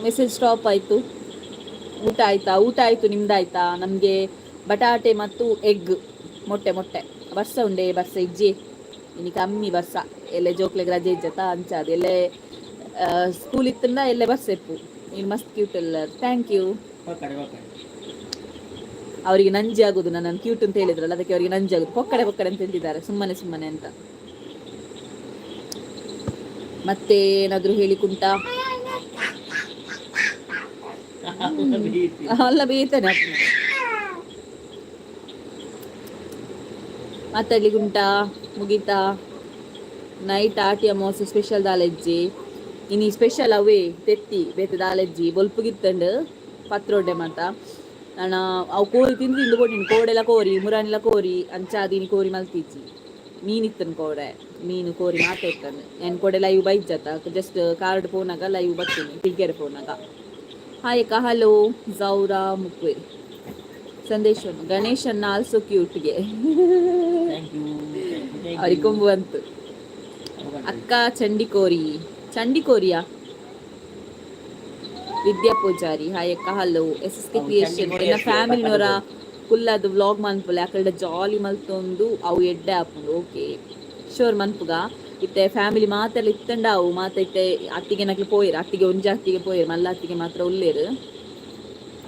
ಮೆಸೇಜ್ ಸ್ಟಾಪ್ ಆಯ್ತು. ಊಟ ಆಯ್ತಾ? ಊಟ ಆಯ್ತು, ನಿಮ್ದಾಯ್ತಾ? ನಮಗೆ ಬಟಾಟೆ ಮತ್ತು ಎಗ್, ಮೊಟ್ಟೆ ಮೊಟ್ಟೆ. ಬರ್ಸ ಉಂಡೆ? ಬರ್ಸ ಇಜ್ಜಿ ಇನಿ, ಕಮ್ಮಿ ಬರ್ಸ. ಎಲ್ಲೆ ಜೋಕ್ಲೆಗ್ ರಜೆ ಇಜ್ಜತ, ಅಂಚಾದ. ಎಲ್ಲೆ ಸ್ಕೂಲ್ ಇತ್ತಂದ ಎಲ್ಲೆ ಬರ್ಸ ಇಪ್ಪು. ನೀನು ಮಸ್ತ್ ಕ್ಯೂಟ್ ಎಲ್ಲ. Thank you. ಪಕ್ಕಡೆ ಪಕ್ಕಡೆ. ಅವರಿಗೆ ನಂಜಿ ಆಗುದು. ನನ್ನನ್ನು ಕ್ಯೂಟ್ ಅಂತ ಹೇಳಿದ್ರಲ್ಲ, ಅದಕ್ಕೆ ಅವರಿಗೆ ನಂಜಿ ಆಗುದು. ಪೊಕ್ಕಡೆ ಪೊಕ್ಕಡೆ ಅಂತ ಹೇಳ್ತಿದ್ದಾರೆ, ಸುಮ್ಮನೆ ಸುಮ್ಮನೆ ಅಂತ. ಮತ್ತೆ ಏನಾದ್ರು ಹೇಳಿಕುಂಟಾ? ಅಲ್ಲ, ಬೇತಾನೆ. ಮಾತಾಡ್ಲಿಕ್ಕುಂಟಾ? ಮುಗೀತಾ? ನೈಟ್ ಆಟಿ ಅಮಾವಾಸ್ಯೆ ಸ್ಪೆಷಲ್ ದಾಲೆಜ್ಜಿ? ಇನಿ ಸ್ಪೆಷಲ್ ಅವೇ ತೆತ್ತಿ, ಬೇತೆ ದಾಲೆಜ್ಜಿ. ಬೊಲ್ಪುಗಿತ್ತಂಡು ಪತ್ರೊಡ್ಡೆ ಮಾತ. ನಾನು ಅವು ಕೋರಿ ತಿಂದು ತಿಂದು ಕೊಟ್ಟಿನಿ. ಕೋಡೆಲ ಕೋರಿ, ಮುರಾನಿಲ ಕೋರಿ. ಅಂಚಾದಿನಿ ಕೋರಿ ಮಲ್ತಿಜ್ಜಿ. ಮೀನು ಇತ್ತನ್ ಕೋಡೆ. ಮೀನು ಕೋರಿ ಮಾತ ಇತ್ತನ್. ಏನ್ ಕೋಡೆ ಲೈವ್ ಬೈಜ್ಜತ. ಜಸ್ಟ್ ಕಾರ್ಡ್ ಪೋನಾಗ ಲೈವ್ ಬರ್ತೀನಿ, ತಿಳ್ಕೆರೆ ಪೋನಾಗ. ಹಾಯ್ ಅಕ್ಕ, ಹಲೋ. ಜೌರಾ ಮುಕ್ವೆ ಸಂದೇಶ್. ಗಣೇಶನ್ನ ಆಲ್ಸೋ ಕ್ಯೂಟ್ಗೆ. Thank you. ಅವ್ರಿಗೆ ಕೊಂಬು ಬಂತು. ಅಕ್ಕ, ಚಂಡಿಕೋರಿ, ಚಂಡಿಕೋರಿಯಾ? ವಿದ್ಯಾ ಪೂಜಾರಿ, ಹಾಯ್ ಅಕ್ಕ, ಹಲೋ. ಎಸ್ ಎಸ್ ಕೆ ಅವು ಕ್ರಿಯೇಷನ್. ಚಂಡಿಕೋರಿ ಎನ್ನ ಅಷ್ಟೇ, ಫ್ಯಾಮಿಲಿನವರ ಕುಲ್ಲದು ವ್ಲಾಗ್ ಮನ್ಪುಲೆ. ಅಕಲ್ಡ ಜಾಲಿ ಮಲ್ತೊಂದು ಅವು ಎಡ್ಡೆ ಆಪುಂಡು. ಓಕೆ, ಶೋರ್, ಮನ್ಪುಗ. ಇತ್ತೆ ಫ್ಯಾಮಿಲಿ ಮಾತೆಲ್ಲ ಇತ್ತಂಡ ಅವು ಮಾತ ಇತ್ತೆ ಅತ್ತಿಗೆ ನಕ್ಲು ಪೋಯೆರ್. ಅತ್ತಿಗೆ ಒಂಜಿ ಅತ್ತಿಗೆ ಪೋಯೆರ್, ಮಲ್ಲ ಅತ್ತಿಗೆ ಮಾತ್ರ ಉಲ್ಲೇರು.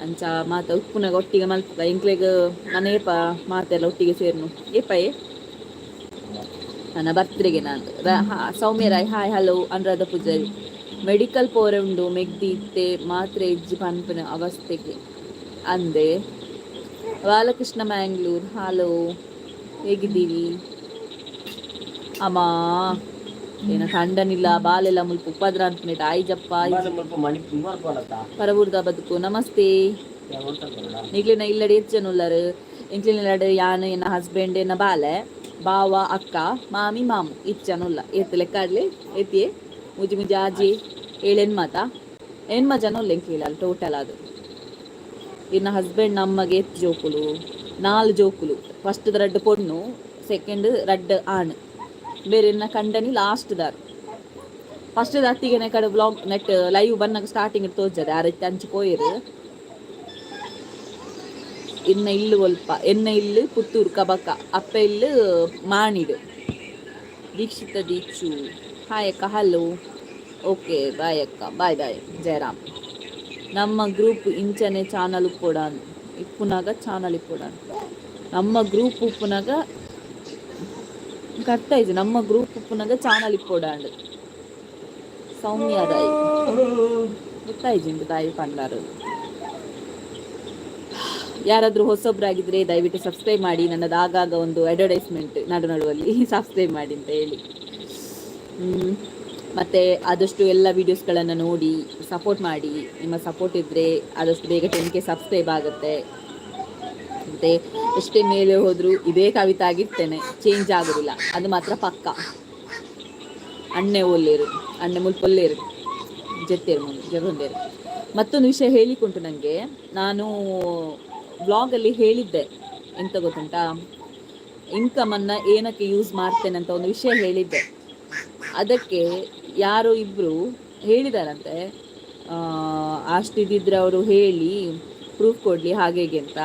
ಅಂಚ ಮಾತ ಉಪ್ಪುನಾಗ ಒಟ್ಟಿಗೆ ಮಲ್ಪುಗ. ಎಂಕ್ಲೆಗ್ ನನ ಏಪ ಮಾತೆಲ್ಲ ಒಟ್ಟಿಗೆ ಸೇರ್ನು ಏಪಯೇ? ನನ್ನ ಬರ್ತ್ಡೇಗೆ ನಾನು. Soumya Rai hi, hello. Anuradha Poojary, medical ಪೋರೆ ಉಂಡು ಮೆಗ್ದಿ, ಇತ್ತೆ ಮಾತ್ರೆ ಇಜ್ಜಿ ಪನ್ಪಿನ ಅವಸ್ಥೆಗೆ ಅಂದೆ. ಬಾಲಕೃಷ್ಣ ಮ್ಯಾಂಗ್ಳೂರ್, ಹಲೋ, ಹೇಗಿದ್ದೀವಿ? ಅಮ್ಮ, ಏನ ಕಂಡನಿಲ್ಲ ಬಾಲೆಲ್ಲ ಮುಲ್ಪ ಉಪದ್ರ ಅನ್ಪುನೇಟ್ ಆಯ್ಜಪ್ಪ. ಮುಲ್ಪ ಮಣಿ ಮಲ್ಪೊಲತ್ತ. ಪರಬೂರ್ದ ಬದುಕು, ನಮಸ್ತೆ. ನಿಗ್ಲಿನ ಇಲ್ಲಡೆ ಏತ್ ಜನ ಉಲ್ಲರು? ಎಂಕ್ಲಿನ ಇಲ್ಲಡೆ ಯಾನ್, ಎನ್ನ ಹಸ್ಬೆಂಡ್, ಎನ್ನ ಬಾಲೆ, ಬಾವ, ಅಕ್ಕ, ಮಾಮಿ, ಮಾಮು, ಇತ್ ಜನ ಉಲ್ಲ. ಏತ್ ಲೆಕ್ಕ ಆಡ್ಲಿ ಏತಿಯೇ? ಮುಜಿ ಮುಜಿ ಆಜಿ ಏಳು ಎನ್ಮತ ಎನ್ಮ ಜನ ಉಲ್ಲ ಎಂಕ್ಲಿಲ್ಲ ಅಲ್ಲಿ ಟೋಟಲ್. ಅದು ಇನ್ನ ಹಸ್ಬೆಂಡ್ ನಮ್ಮಗೆ ಏತ್ ಜೋಕುಲು? ನಾಲ್ ಜೋಕುಲು. ಫಸ್ಟ್ ರಡ್ಡ್ ಪೊಣ್ಣು, ಸೆಕೆಂಡ್ ರಡ್ಡ್ ಆಣ್. ಬೇರೆ ಎನ್ನ ಕಂಡನಿ ಲಾಸ್ಟ್ ದಾರ್. ಫಸ್ಟ್ ಅತ್ತಿಗೆನೆ ಕಡೆ ಬ್ಲಾಗ್ ನೆಟ್ ಲೈವ್ ಬನ್ನಾಗ ಸ್ಟಾರ್ಟಿಂಗ್ ತೋಜದೆ ಆರ್ ಅಂಚು ಪೋಯಿರು. ಇನ್ನ ಇಲ್ಲು ಒಲ್ಪ? ಎನ್ನ ಇಲ್ಲು ಪುತ್ತೂರು ಕಬಕ, ಅಪ್ಪ ಇಲ್ಲು ಮಾಣಿಡು. ದೀಕ್ಷಿತ ದೀಕ್ಷು, ಹಾಯ್ ಅಕ್ಕ, ಹಲೋ, ಓಕೆ, ಬಾಯ್ ಅಕ್ಕ, ಬಾಯ್ ಬಾಯ್. ಜಯರಾಮ್, ನಮ್ಮ ಗ್ರೂಪ್ ಇಂಚನೆ ಚಾನಲ್ ಉಪ್ಪೊಡಾನ್ ಇಪ್ಪುನಾಗ ಚಾನಲ್ ಇಪ್ಪೊಡಾನ್. ನಮ್ಮ ಗ್ರೂಪ್ ಉಪ್ಪುನಾಗ ಅರ್ಥ ಆಯ್ತು. ನಮ್ಮ ಗ್ರೂಪ್ ಉಪ್ಪುನಾಗ ಚಾನಲ್ ಇಪ್ಪೊಡಾಂಡ್. ಸೌಮ್ಯ ರಾಯ್, ಗೊತ್ತಾಯ್ತು ತಾಯಿ ಪಂಡಾರು. ಯಾರಾದರೂ ಹೊಸೊಬ್ಬರಾಗಿದ್ರೆ ದಯವಿಟ್ಟು ಸಬ್ಸ್ಕ್ರೈಬ್ ಮಾಡಿ. ನನ್ನದು ಆಗಾಗ ಒಂದು ಅಡ್ವರ್ಟೈಸ್ಮೆಂಟ್ ನಡು ನಡುವಲ್ಲಿ, ಸಬ್ಸ್ಕ್ರೈಬ್ ಮಾಡಿ ಅಂತ ಹೇಳಿ. ಮತ್ತೆ ಆದಷ್ಟು ಎಲ್ಲ ವೀಡಿಯೋಸ್ಗಳನ್ನು ನೋಡಿ ಸಪೋರ್ಟ್ ಮಾಡಿ. ನಿಮ್ಮ ಸಪೋರ್ಟ್ ಇದ್ದರೆ ಆದಷ್ಟು ಬೇಗ 10K subscribe ಆಗುತ್ತೆ. ಮತ್ತು ಎಷ್ಟೇ ಮೇಲೆ ಹೋದರೂ ಇದೇ ಕವಿತಾ ಆಗಿರ್ತೇನೆ, ಚೇಂಜ್ ಆಗೋದಿಲ್ಲ, ಅದು ಮಾತ್ರ ಪಕ್ಕ. ಅಣ್ಣೆ ಒಲ್ಲೇರು, ಅಣ್ಣೆ ಮುಲ್ಪ ಒಲ್ಲೇರು, ಜೆತ್ತೇರು ಮುಂದೆ ಜೆರೊಂದೇರು. ಮತ್ತೊಂದು ವಿಷಯ ಹೇಳಿಕುಂಟು ನನಗೆ. ನಾನು ಬ್ಲಾಗಲ್ಲಿ ಹೇಳಿದ್ದೆ, ಎಂತ ಗೊತ್ತುಂಟಾ? ಇನ್ಕಮನ್ನು ಏನಕ್ಕೆ ಯೂಸ್ ಮಾಡ್ತೇನೆ ಅಂತ ಒಂದು ವಿಷಯ ಹೇಳಿದ್ದೆ. ಅದಕ್ಕೆ ಯಾರೋ ಇಬ್ಬರು ಹೇಳಿದಾರಂತೆ, ಅಷ್ಟಿದ್ದಿದ್ರೆ ಅವರು ಹೇಳಿ ಪ್ರೂಫ್ ಕೊಡಲಿ, ಹಾಗೆ ಹೀಗೆ ಅಂತ.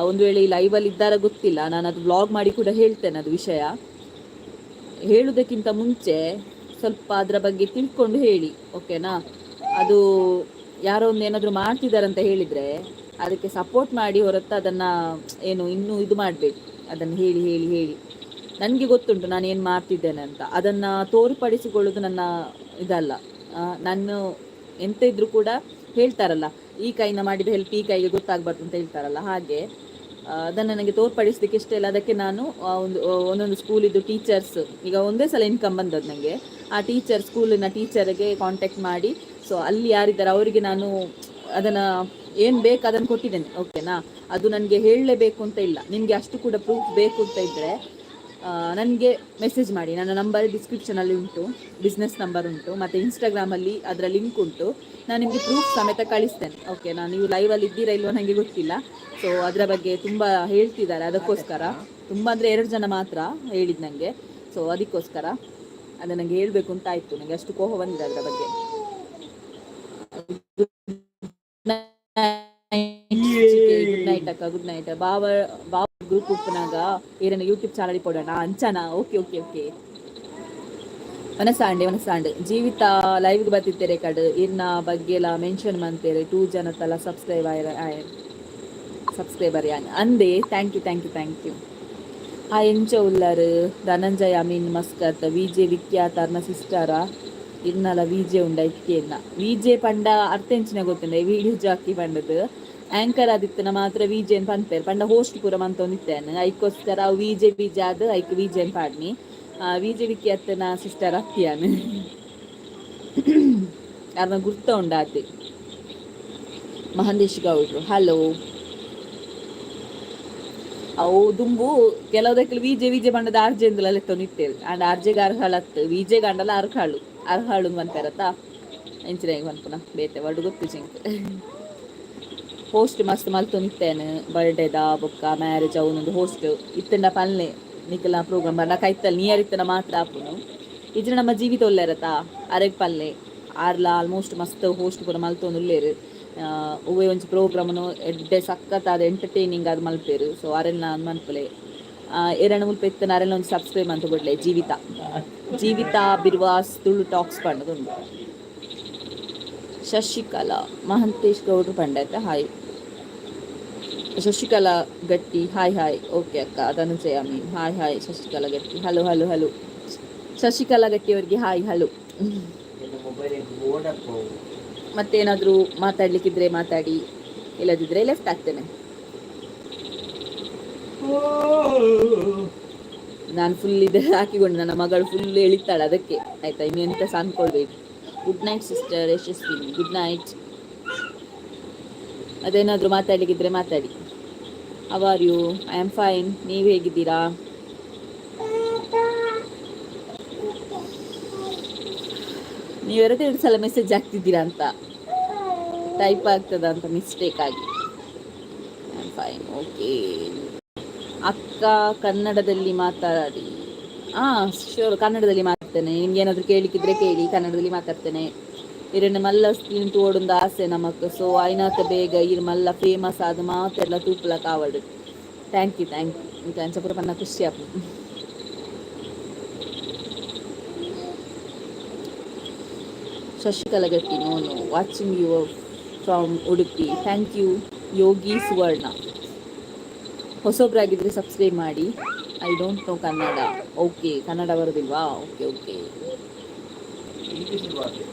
ಒಂದು ವೇಳೆ ಈ ಲೈವಲ್ಲಿ ಇದ್ದಾರ ಗೊತ್ತಿಲ್ಲ. ನಾನು ಅದು ಬ್ಲಾಗ್ ಮಾಡಿ ಕೂಡ ಹೇಳ್ತೇನೆ. ಅದು ವಿಷಯ ಹೇಳುವುದಕ್ಕಿಂತ ಮುಂಚೆ ಸ್ವಲ್ಪ ಅದರ ಬಗ್ಗೆ ತಿಳ್ಕೊಂಡು ಹೇಳಿ, ಓಕೆನಾ? ಅದು ಯಾರೋ ಒಂದು ಏನಾದರೂ ಮಾಡ್ತಿದ್ದಾರಂತ ಹೇಳಿದರೆ ಅದಕ್ಕೆ ಸಪೋರ್ಟ್ ಮಾಡಿ ಹೊರತು ಅದನ್ನು ಏನು ಇನ್ನೂ ಇದು ಮಾಡಬೇಕು. ಅದನ್ನು ಹೇಳಿ ಹೇಳಿ ಹೇಳಿ ನನಗೆ ಗೊತ್ತುಂಟು ನಾನು ಏನು ಮಾಡ್ತಿದ್ದೇನೆ ಅಂತ. ಅದನ್ನು ತೋರ್ಪಡಿಸಿಕೊಳ್ಳೋದು ನನ್ನ ಇದಲ್ಲ. ನಾನು ಎಂತ ಇದ್ರೂ ಕೂಡ ಹೇಳ್ತಾರಲ್ಲ, ಈ ಕೈನ ಮಾಡಿದ ಹೆಲ್ಪ್ ಈ ಕೈಗೆ ಗೊತ್ತಾಗಬಾರ್ದು ಅಂತ ಹೇಳ್ತಾರಲ್ಲ, ಹಾಗೆ. ಅದನ್ನು ನನಗೆ ತೋರ್ಪಡಿಸ್ಲಿಕ್ಕೆ ಇಷ್ಟ ಇಲ್ಲ. ಅದಕ್ಕೆ ನಾನು ಒಂದು ಒಂದೊಂದು ಸ್ಕೂಲಿದ್ದು ಟೀಚರ್ಸ್, ಈಗ ಒಂದೇ ಸಲ ಇನ್ಕಮ್ ಬಂದದ್ದು ನನಗೆ, ಆ ಟೀಚರ್, ಸ್ಕೂಲಿನ ಟೀಚರ್ಗೆ ಕಾಂಟ್ಯಾಕ್ಟ್ ಮಾಡಿ, ಸೊ ಅಲ್ಲಿ ಯಾರಿದ್ದಾರೆ ಅವರಿಗೆ ನಾನು ಅದನ್ನು ಏನು ಬೇಕು ಅದನ್ನು ಕೊಟ್ಟಿದ್ದೇನೆ, ಓಕೆನಾ? ಅದು ನನಗೆ ಹೇಳಲೇಬೇಕು ಅಂತ ಇಲ್ಲ. ನಿಮಗೆ ಅಷ್ಟು ಕೂಡ ಪ್ರೂಫ್ ಬೇಕು ಅಂತ ಇದ್ದರೆ ನನಗೆ ಮೆಸೇಜ್ ಮಾಡಿ. ನನ್ನ ನಂಬರ್ ಡಿಸ್ಕ್ರಿಪ್ಷನಲ್ಲಿ ಉಂಟು, ಬಿಸ್ನೆಸ್ ನಂಬರ್ ಉಂಟು ಮತ್ತು ಇನ್ಸ್ಟಾಗ್ರಾಮಲ್ಲಿ ಅದರ ಲಿಂಕ್ ಉಂಟು. ನಾನು ನಿಮಗೆ ಪ್ರೂಫ್ ಸಮೇತ ಕಳಿಸ್ತೇನೆ, ಓಕೆನಾ? ನೀವು ಲೈವಲ್ಲಿ ಇದ್ದೀರಾ ಇಲ್ವೋ ನನಗೆ ಗೊತ್ತಿಲ್ಲ. ಸೊ ಅದರ ಬಗ್ಗೆ ತುಂಬ ಹೇಳ್ತಿದ್ದಾರೆ, ಅದಕ್ಕೋಸ್ಕರ. ತುಂಬ ಅಂದರೆ ಎರಡು ಜನ ಮಾತ್ರ ಹೇಳಿದ್ದು ನನಗೆ. ಸೊ ಅದಕ್ಕೋಸ್ಕರ ಅದು ನನಗೆ ಹೇಳಬೇಕು ಅಂತ ಆಯಿತು. ನನಗೆ ಅಷ್ಟು ಕೋಪ ಬಂದಿದೆ ಅದರ ಬಗ್ಗೆ. ಗುಡ್ ನೈಟ್ ಅಕ್ಕ, ಗುಡ್ ನೈಟ್. ಬಾವ ಬಾವ ಗ್ರೂಪ್ ಉಪ್ಪುನಾಗ ಏರನ ಯೂಟ್ಯೂಬ್ ಚಾನಲ್ ಕೊಡೋಣ ಅಂಚನ. ಓಕೆ ಓಕೆ ಓಕೆ ವನಸಾಂಡೆ ವನಸಾಂಡೆ. ಜೀವಿತ ಲೈವ್ಗೆ ಬರ್ತಿತ್ತೇರೆ ಕಡ್ ಇರ್ನ ಬಗ್ಗೆ ಎಲ್ಲ ಮೆನ್ಷನ್ ಮಂತೇರೆ. ಟೂ ಜನ ತಲ ಸಬ್ಸ್ಕ್ರೈಬ್ ಆಯ ಸಬ್ಸ್ಕ್ರೈಬರ್ ಯಾನ್ ಅಂದೆ. Thank you, thank you, thank you. ಆ ಎಂಚ ಉಲ್ಲರು? ಧನಂಜಯ ಅಮೀನ್ ಮಸ್ಕತ್, ವಿಜೆ ವಿಖ್ಯಾತ ಅರ್ನ ಸಿಸ್ಟರ? ಇರ್ನಲ ವಿಜೆ ಉಂಡ ಇಕ್ಕೇನ? ವಿಜೆ ಪಂಡ ಅರ್ಥ ಎಂಚಿನ ಗೊತ್ತುಂಡ? ವಿಡಿಯೋ ಜಾಕಿ ಪಂಡದು. ಆಂಕರ್ ಆದಿತ್ತನ ಮಾತ್ರ ವಿಜೆ ಪನ್ಪೇರ್. ಪಂಡ ಹೋಸ್ಟ್ ಪೂರ ಮಂತೊಂದಿತ್ತೇನೆ. ಐಕೋಸ್ಕರ ಅವು ವಿಜೆ ವಿಜೆ ಆದ್ ಐಕ್ ವಿಜೆ ಪಾಡ್ನಿ. ವಿಜೆ ವಿಖ್ಯಾತನ ಸಿಸ್ಟರ್ ಅತ್ತಿಯಾನ. ಯಾರನ್ನ ಗುರ್ತ ಉಂಡಾತಿ. ಮಹಂತೇಶ್ ಗೌಡ್ರು, ಹಲೋ. ಅವು ದುಂಬು ಕೆಲವುದಕ್ಕೆ ವಿಜೆ ವಿಜೆ ಬಣ್ಣದ ಆರ್ಜೆ ಅಂದಲ ಲೆತ್ತೊಂದಿತ್ತೇವೆ. ಅಂಡ್ ಆರ್ಜೆಗೆ ಅರ್ಹಳತ್ತು, ವಿಜೆ ಗಂಡಲ ಅರ್ಹಾಳು ಅರ್ಹಾಳು ಪನ್ಪೆರತ್ತ ಎಂಚಿನ ಪನ್ಪುನ ಬೇತೆ ವರ್ಡ್ ಗೊತ್ತು ಜಿಂಕ್. ಹೋಸ್ಟ್ ಮಸ್ತ್ ಮಲ್ತೊಂದಿತ್ತೇನೆ. ಬರ್ಡೇದ ಬೊಕ್ಕ ಮ್ಯಾರೇಜ್ ಅವನೊಂದು ಹೋಸ್ಟ್ ಇತ್ತಂಡ ಪಲ್ನೆ. ನಿಕಲ್ನ ಪ್ರೋಗ್ರಾಮ್ ಬಣ್ಣ ಕೈತಲ್ ನಿಯರ್ ಇತ್ತನ ಮಾತ್ರ ಆಪುನು. ಇಜ್ರ ನಮ್ಮ ಜೀವಿತ ಉಲ್ಲೇರತ, ಅರೆಗ್ ಪಲ್ಲೆ. ಆರ್ಲ ಆಲ್ಮೋಸ್ಟ್ ಮಸ್ತ್ ಹೋಸ್ಟ್ ಪೂರ ಮಲ್ತೊಂದು ಉಲ್ಲೇರು. ಒವ್ವೆ ಒಂಜಿ ಪ್ರೋಗ್ರಾಮ್ನು ಎಡ್ಡೆ ಸಖತ್ತಾದ ಎಂಟರ್ಟೈನಿಂಗ್ ಆದ್ ಮಲ್ಪೇರು. ಸೊ ಅರೆಲ್ನ ಮನ್ಪುಲೆ. ಎರಣ ಮುಲ್ಪ ಇತ್ತನ ಅರೆಲ್ನ ಒಂಜಿ ಸಬ್ಸ್ಕ್ರೈಬ್ ಅಂತ ಬಿಡ್ಲೆ. ಜೀವಿತ. ಜೀವಿತಾ ಬಿರ್ವಾಸ್ ತುಳು ಟಾಕ್ಸ್ ಪಂಡದುಂಡು. ಶಶಿಕಲಾ ಮಹಂತೇಶ್ ಗೌಡ್ರು ಪಂಡತ. Hi Shashikala Gatti, hi hi. Okay ಅಕ್ಕ. Dhananjaya Amin, hi hi. Shashikala Gatti, hello hello hello. Shashikala Gatti ಅವರಿಗೆ ಹಾಯ್ ಹಲೋ. ಮೊಬೈಲ್ ಓಡಪ್ಪ. ಮತ್ತೇನಾದರೂ ಮಾತಾಡ್ಲಿಕ್ಕಿದ್ರೆ ಮಾತಾಡಿ, ಇಲ್ಲದಿದ್ರೆ ಲೆಫ್ಟ್ ಆಗ್ತೇನೆ. ನಾನು ಫುಲ್ ಇದೆ ಹಾಕಿಕೊಂಡು ನನ್ನ ಮಗಳು ಫುಲ್ ಎಳಿತಾಳೆ ಅದಕ್ಕೆ. ಆಯ್ತಾ? ಇನ್ನೆಂತ ಸಹ ಅನ್ಕೊಳ್ಬೇಕು. Good night sister Yashaswini, good night. ಅದೇನಾದರೂ ಮಾತಾಡ್ಲಿಕ್ಕಿದ್ರೆ ಮಾತಾಡಿ. How are you? I am fine. ನೀವು ಹೇಗಿದ್ದೀರಾ? ನೀವು ಎರಡೆರಡು ಸಲ ಮೆಸೇಜ್ ಹಾಕ್ತಿದ್ದೀರಾ ಅಂತ, ಟೈಪ್ ಆಗ್ತದ ಅಂತ ಮಿಸ್ಟೇಕ್ ಆಗಿ. I am fine, okay. ಅಕ್ಕ, ಕನ್ನಡದಲ್ಲಿ ಮಾತಾಡಿ. ಹಾಂ, ಶ್ಯೂರ್, ಕನ್ನಡದಲ್ಲಿ ಮಾತಾಡ್ತೇನೆ. ನಿಮ್ಗೆ ಏನಾದರೂ ಕೇಳಲಿಕ್ಕಿದ್ರೆ ಕೇಳಿ, ಕನ್ನಡದಲ್ಲಿ ಮಾತಾಡ್ತೇನೆ. ಇರನ್ನು ಮಲ್ಲ ಸ್ಕ್ರೀನ್ ತೋಡೊಂದು ಆಸೆ ನಮಕ್. ಸೊ ಐನಾತ ಬೇಗ ಇರ್ ಮಲ್ಲ ಫೇಮಸ್ ಆದ ಮಾತೆಲ್ಲ ತೂಪುಲ ಕಾವಡು. Thank you, thank you. ಅಂಚ ಪನ್ನ ಖುಷಿ ಆಪುಂಡು. Shashikala Gatti, no no, watching you from Udupi. Thank you. Yogi Suvarna, ಹೊಸೊಬ್ಬರಾಗಿದ್ದರೆ subscribe ಮಾಡಿ. I don't know Kannada. Okay, Kannada ಬರೋದಿಲ್ವಾ? Okay okay. English ಬಾರ್ದು.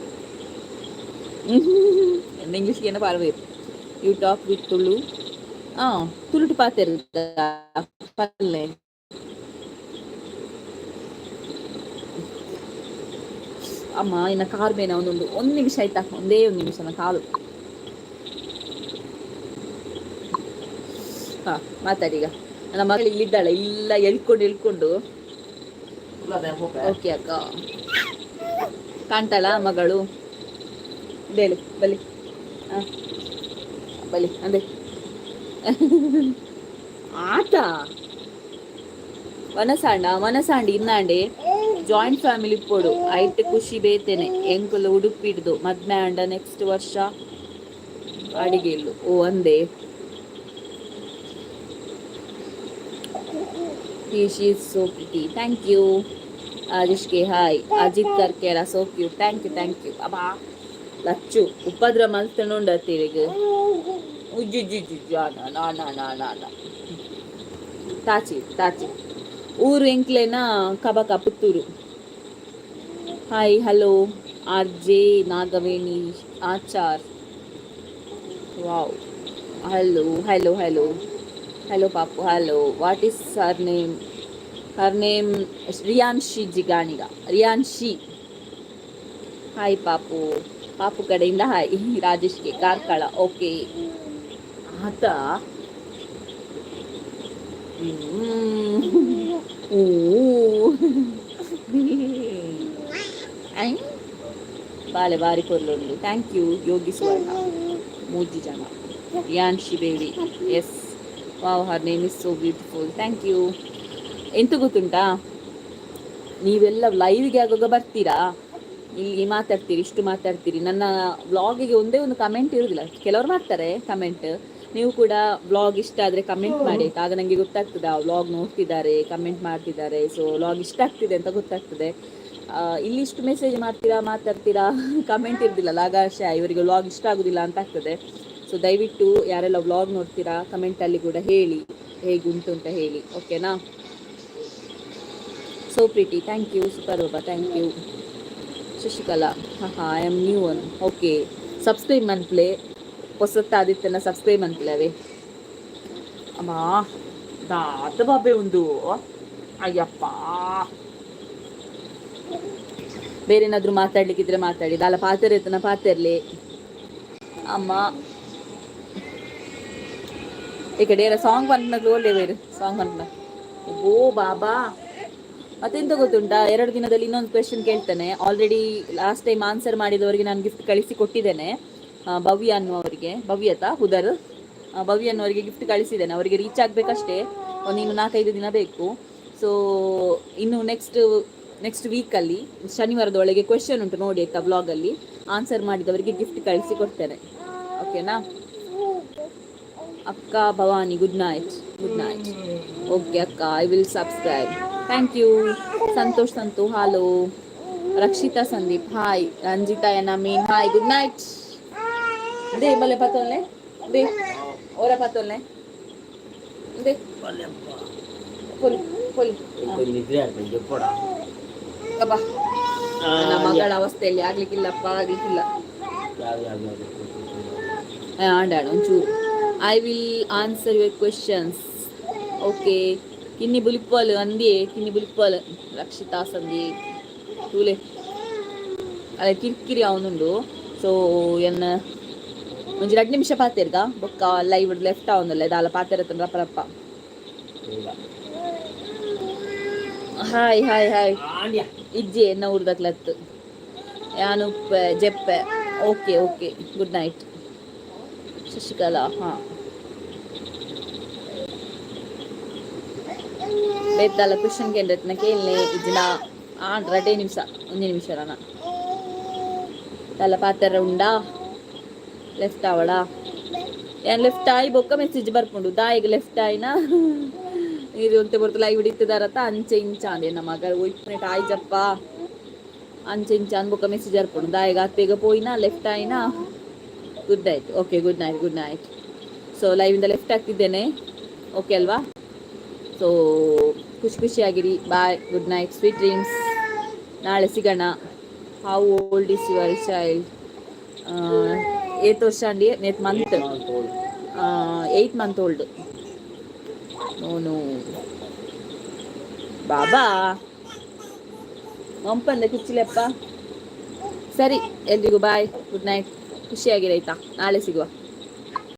ಇಂಗ್ಲೀಷ್ಗೆ ಏನೋ ಪಾರ್ವೇರು. You talk with Tulu? ಹಾಂ, ತುಳುಟು ಪಾತೆರ್ ಪಲ್ಲೆ. ಅಮ್ಮ, ಇನ್ನ ಕಾರ್ ಬೇನ ಒಂದೊಂದು ಒಂದು ನಿಮಿಷ ಆಯ್ತಾ? ಒಂದೇ ಒಂದು ನಿಮಿಷ, ನನ್ನ ಕಾಲು. ಹಾ, ಮಾತಾಡಿ ಈಗ. ನನ್ನ ಮಗಳು ಇಲ್ಲಿದ್ದಾಳೆ, ಇಲ್ಲ ಎಳ್ಕೊಂಡು ಎಳ್ಕೊಂಡು. ಓಕೆ ಅಕ್ಕ. ಕಾಣ್ತಾಳ ಮಗಳು? ಬೇಳು ಬಲಿ, ಹಾಂ ಬಲಿ ಅಂದೆ ಆತ. ವನಸಾಂಡ ವನಸಾಂಡಿ ಇನ್ನಾಂಡೆ ಜಾಯಿಂಟ್ ಫ್ಯಾಮಿಲಿ ಪೋಡು ಐಟ್ ಖುಷಿ ಬೇತೇನೆ. ಎಂಕುಲು ಉಡುಪಿಡ್ದು ಮದ್ಮೆ ಅಂಡ ನೆಕ್ಸ್ಟ್ ವರ್ಷ ಅಡಿಗೆ ಇಲ್ಲು. ಓ ಅಂದೆ. She is so pretty. Thank you. ರಾಜೇಶ್ಗೆ hi. Ajit Karkera, so cute. Thank you, thank you. ಅಬ್ಬಾ, ಲಚ್ಚು ಉಪದ್ರ ಮಲ್ತನುಂಡ ತಿರುಗು. ಉಜ್ಜುಜ್ಜುಜ್ಜು ನಾ ನಾ ನಾ ನಾ ನಾ. ತಾಚಿ ತಾಚಿ. ಊರು ಎಂಕ್ಲೇನ Kabaka, Puttur. Hi hello. R J Nagaveni Achar, wow. Hello hello hello hello Papu, hello. What is her name? Her name Riyanshi Jiganiga. Riyanshi, hi Papu. Papu ಕಡೆಯಿಂದ hi. ರಾಜೇಶ್ಗೆ Karkala, okay. ಆತ ಬಾಲೆ ಬಾರಿ ಕೊರ್ಲುಂಡು. Thank you. Yogi Suvarna, ಮೂಜಿ ಜನ. Riyanshi baby, yes. Wow, her name is so beautiful. Thank you. ಎಂತ ಗೊತ್ತುಂಟಾ, ನೀವೆಲ್ಲ ಲೈವ್ಗೆ ಆಗುವಾಗ ಬರ್ತೀರಾ, ಇಲ್ಲಿ ಮಾತಾಡ್ತೀರಿ, ಇಷ್ಟು ಮಾತಾಡ್ತೀರಿ. ನನ್ನ ವ್ಲಾಗಿಗೆ ಒಂದೇ ಒಂದು ಕಮೆಂಟ್ ಇರುವುದಿಲ್ಲ. ಕೆಲವರು ಮಾಡ್ತಾರೆ ಕಮೆಂಟ್. ನೀವು ಕೂಡ ವ್ಲಾಗ್ ಇಷ್ಟ ಆದರೆ ಕಮೆಂಟ್ ಮಾಡಿ. ಆಗ ನನಗೆ ಗೊತ್ತಾಗ್ತದೆ, ಆ ವ್ಲಾಗ್ ನೋಡ್ತಿದ್ದಾರೆ, ಕಮೆಂಟ್ ಮಾಡ್ತಿದ್ದಾರೆ, ಸೊ ವ್ಲಾಗ್ ಇಷ್ಟ ಆಗ್ತಿದೆ ಅಂತ ಗೊತ್ತಾಗ್ತದೆ. ಇಲ್ಲಿ ಇಷ್ಟು ಮೆಸೇಜ್ ಮಾಡ್ತೀರಾ, ಮಾತಾಡ್ತೀರಾ, ಕಮೆಂಟ್ ಇರೋದಿಲ್ಲ. ಆಗ ಇವರಿಗೆ ವ್ಲಾಗ್ ಇಷ್ಟ ಆಗೋದಿಲ್ಲ ಅಂತ ಆಗ್ತದೆ. ಸೊ ದಯವಿಟ್ಟು ಯಾರೆಲ್ಲ ವ್ಲಾಗ್ ನೋಡ್ತೀರಾ, ಕಮೆಂಟಲ್ಲಿ ಕೂಡ ಹೇಳಿ, ಹೇಗುಂಟು ಅಂತ ಹೇಳಿ, ಓಕೆನಾ? So pretty, thank you. Super Baba, thank you. Shashikala, ಹಾಂ ಹಾಂ, I am new one. Okay, subscribe ಮನ್ಪ್ಲೆ. ಹೊಸತ್ತಾದಿತ್ತನ subscribe ಮನ್ಪ್ಲೆ ಅವೇ. ಅಮ್ಮ, ದಾತ ಬಾಬೆ ಒಂದು. ಅಯ್ಯಪ್ಪ, ಬೇರೆ ಏನಾದರೂ ಮಾತಾಡ್ಲಿಕ್ಕಿದ್ರೆ ಮಾತಾಡಿ. ದಾಲ ಪಾತೆರ್ ಇತ್ತನ ಪಾತೆರ್ಲಿ. ಅಮ್ಮ, ಈ ಕಡೆ ಸಾಂಗ್ ಬಂದ್ನಗ್ಲು ಒಳ್ಳೆ ಬೇರೆ ಸಾಂಗ್ ಬಂದ್ನ. ಓ ಬಾಬಾ, ಮತ್ತೆಂತ ಗೊತ್ತುಂಟಾ, 2 ದಿನದಲ್ಲಿ ಇನ್ನೊಂದು ಕ್ವೆಶನ್ ಕೇಳ್ತೇನೆ. ಆಲ್ರೆಡಿ ಲಾಸ್ಟ್ ಟೈಮ್ ಆನ್ಸರ್ ಮಾಡಿದವರಿಗೆ ನಾನು ಗಿಫ್ಟ್ ಕಳಿಸಿ ಕೊಟ್ಟಿದ್ದೇನೆ. ಭವ್ಯ ಅನ್ನುವವರಿಗೆ, ಭವ್ಯತಾ ಹುದರ್, ಭವ್ಯ ಅನ್ನುವರಿಗೆ ಗಿಫ್ಟ್ ಕಳಿಸಿದ್ದೇನೆ. ಅವರಿಗೆ ರೀಚ್ ಆಗಬೇಕಷ್ಟೇ, ಒಂದು ಇನ್ನು 4-5 ದಿನ ಬೇಕು. ಸೊ ಇನ್ನು ನೆಕ್ಸ್ಟ್ ನೆಕ್ಸ್ಟ್ ವೀಕಲ್ಲಿ ಶನಿವಾರದ ಒಳಗೆ ಕ್ವೆಶನ್ ಉಂಟು ನೋಡಿ ಆಯ್ತಾ. ವ್ಲಾಗಲ್ಲಿ ಆನ್ಸರ್ ಮಾಡಿದವರಿಗೆ ಗಿಫ್ಟ್ ಕಳಿಸಿ ಕೊಡ್ತೇನೆ, ಓಕೆನಾ? ಅಕ್ಕ Bhavani, good night. Good night. Okay ಅಕ್ಕ, I will subscribe. Thank you. Santosh Santu, hello. Rakshita Sandeep, hi. Ranjita N Amin, hi. Good night. They ಬಲೆ ಪತ್ತೊಲ್ಲೆ they ಓರ ಪತ್ತೊಲ್ಲೆ they. ಪೊಲಿ ಪೊಲಿ. ನಿದ್ರೆ ಆಗ್ತದೆ ಜಪ್ಪಡ. ಅಬ್ಬಾ, ನನ್ನ ಮಗಳ ಅವಸ್ಥೆಯಲ್ಲಿ ಆಗ್ಲಿಕ್ಕಿಲ್ಲಪ್ಪ, ಆಗ್ಲಿಕ್ಕಿಲ್ಲ. ಯಾವ ಯಾವ ಯಾವ? ಆಂಡಾಣ ಒಂಚೂರು. I will answer your questions, okay? ಕಿನ್ನಿ ಬುಲಿಪ್ಪಲ್ ಅಂದಿಯೇ, ಕಿನ್ನಿ ಬುಲಿಪ್ಪಲ್ ರಕ್ಷಿತಾ ಸಂಧಿ ತೂಲೆ ಅಲ್ಲ ಕಿರಿಕಿರಿ ಅವನುಂಡು. ಸೊ ಎನ್ನ ಒಂಜಿ 2 ನಿಮಿಷ ಪಾತೆರ್ಗ ಬೊಕ್ಕ ಲೈವ್ ಲೆಫ್ಟ್ ಆವೊಂದುಲ್ಲೆ ದಾಲ ಪಾತೆರತ್ತನ ರಪ್ಪ ರಪ್ಪ. ಇಲ್ಲ. Hi hi hi. ಆಂಡ್ಯ. ಇಜ್ಜೆ ಎನ್ನ ಊರ್ದಕ್ಲತ್ತು ಯಾನು ಜೆಪ್ಪೆ. Okay okay, good night Shashikala. ಹಾಂ, ಬೇತಾಲ ಕ್ವಶನ್ ಕೇಂದ್ರತ್ನ ಕೇಳನೆ ಇಜ್ಜಿನ ಆಂಡ್ ರಡ್ಡೆ ನಿಮಿಷ, ಒಂಜಿ ನಿಮಿಷ ರನ ತಲ ಪಾತೆರ ಉಂಡಾ? ಲೆಫ್ಟ್ ಆವಡಾ? ಏನ್ ಲೆಫ್ಟ್ ಆಯಿ ಬೊಕ್ಕ ಮೆಸೇಜ್ ಬರ್ಪುಂಡು ದಾಯಿಗ್ ಲೆಫ್ಟ್ ಆಯಿನ ಇದು ಒಂತೆ ಬರ್ತಲ್ಲ ಲೈವ್ ಇತ್ತಿದಾರತ್ತ ಅಂಚೆ ಇಂಚ ಅಂದೆ. ನಮ್ಮ ಮಗ ಒಯ್ಪುನೆಟ್ ಆಯ್ಜಪ್ಪ ಅಂಚೆ ಇಂಚ ಅಂದ್ ಬೊಕ್ಕ ಮೆಸೇಜ್ ಬರ್ಪುಂಡು ದಾಯಿಗ್ ಆತ್ ಪೋಯಿನ ಲೆಫ್ಟ್ ಆಯಿನ. Good night. Okay, good night, good night. So ಲೈವಿಂದ left ಆಗ್ತಿದ್ದೇನೆ, okay ಅಲ್ವಾ? ಸೊ ಖುಷಿ ಖುಷಿಯಾಗಿರಿ. Bye, good night, sweet dreams. ನಾಳೆ ಸಿಗೋಣ. How old is your child? ಏತ್ ವರ್ಷ ಅಂಡಿ? 8 month, 8 month old. No, ಬಾಬಾ ಮಂಪಂದ ಕಿಚ್ಚಿಲೆಪ್ಪ. ಸರಿ, ಎಲ್ರಿಗೂ ಬಾಯ್, ಗುಡ್ ನೈಟ್. ಖುಷಿಯಾಗಿರಿ ಆಯ್ತಾ? ನಾಳೆ ಸಿಗುವ.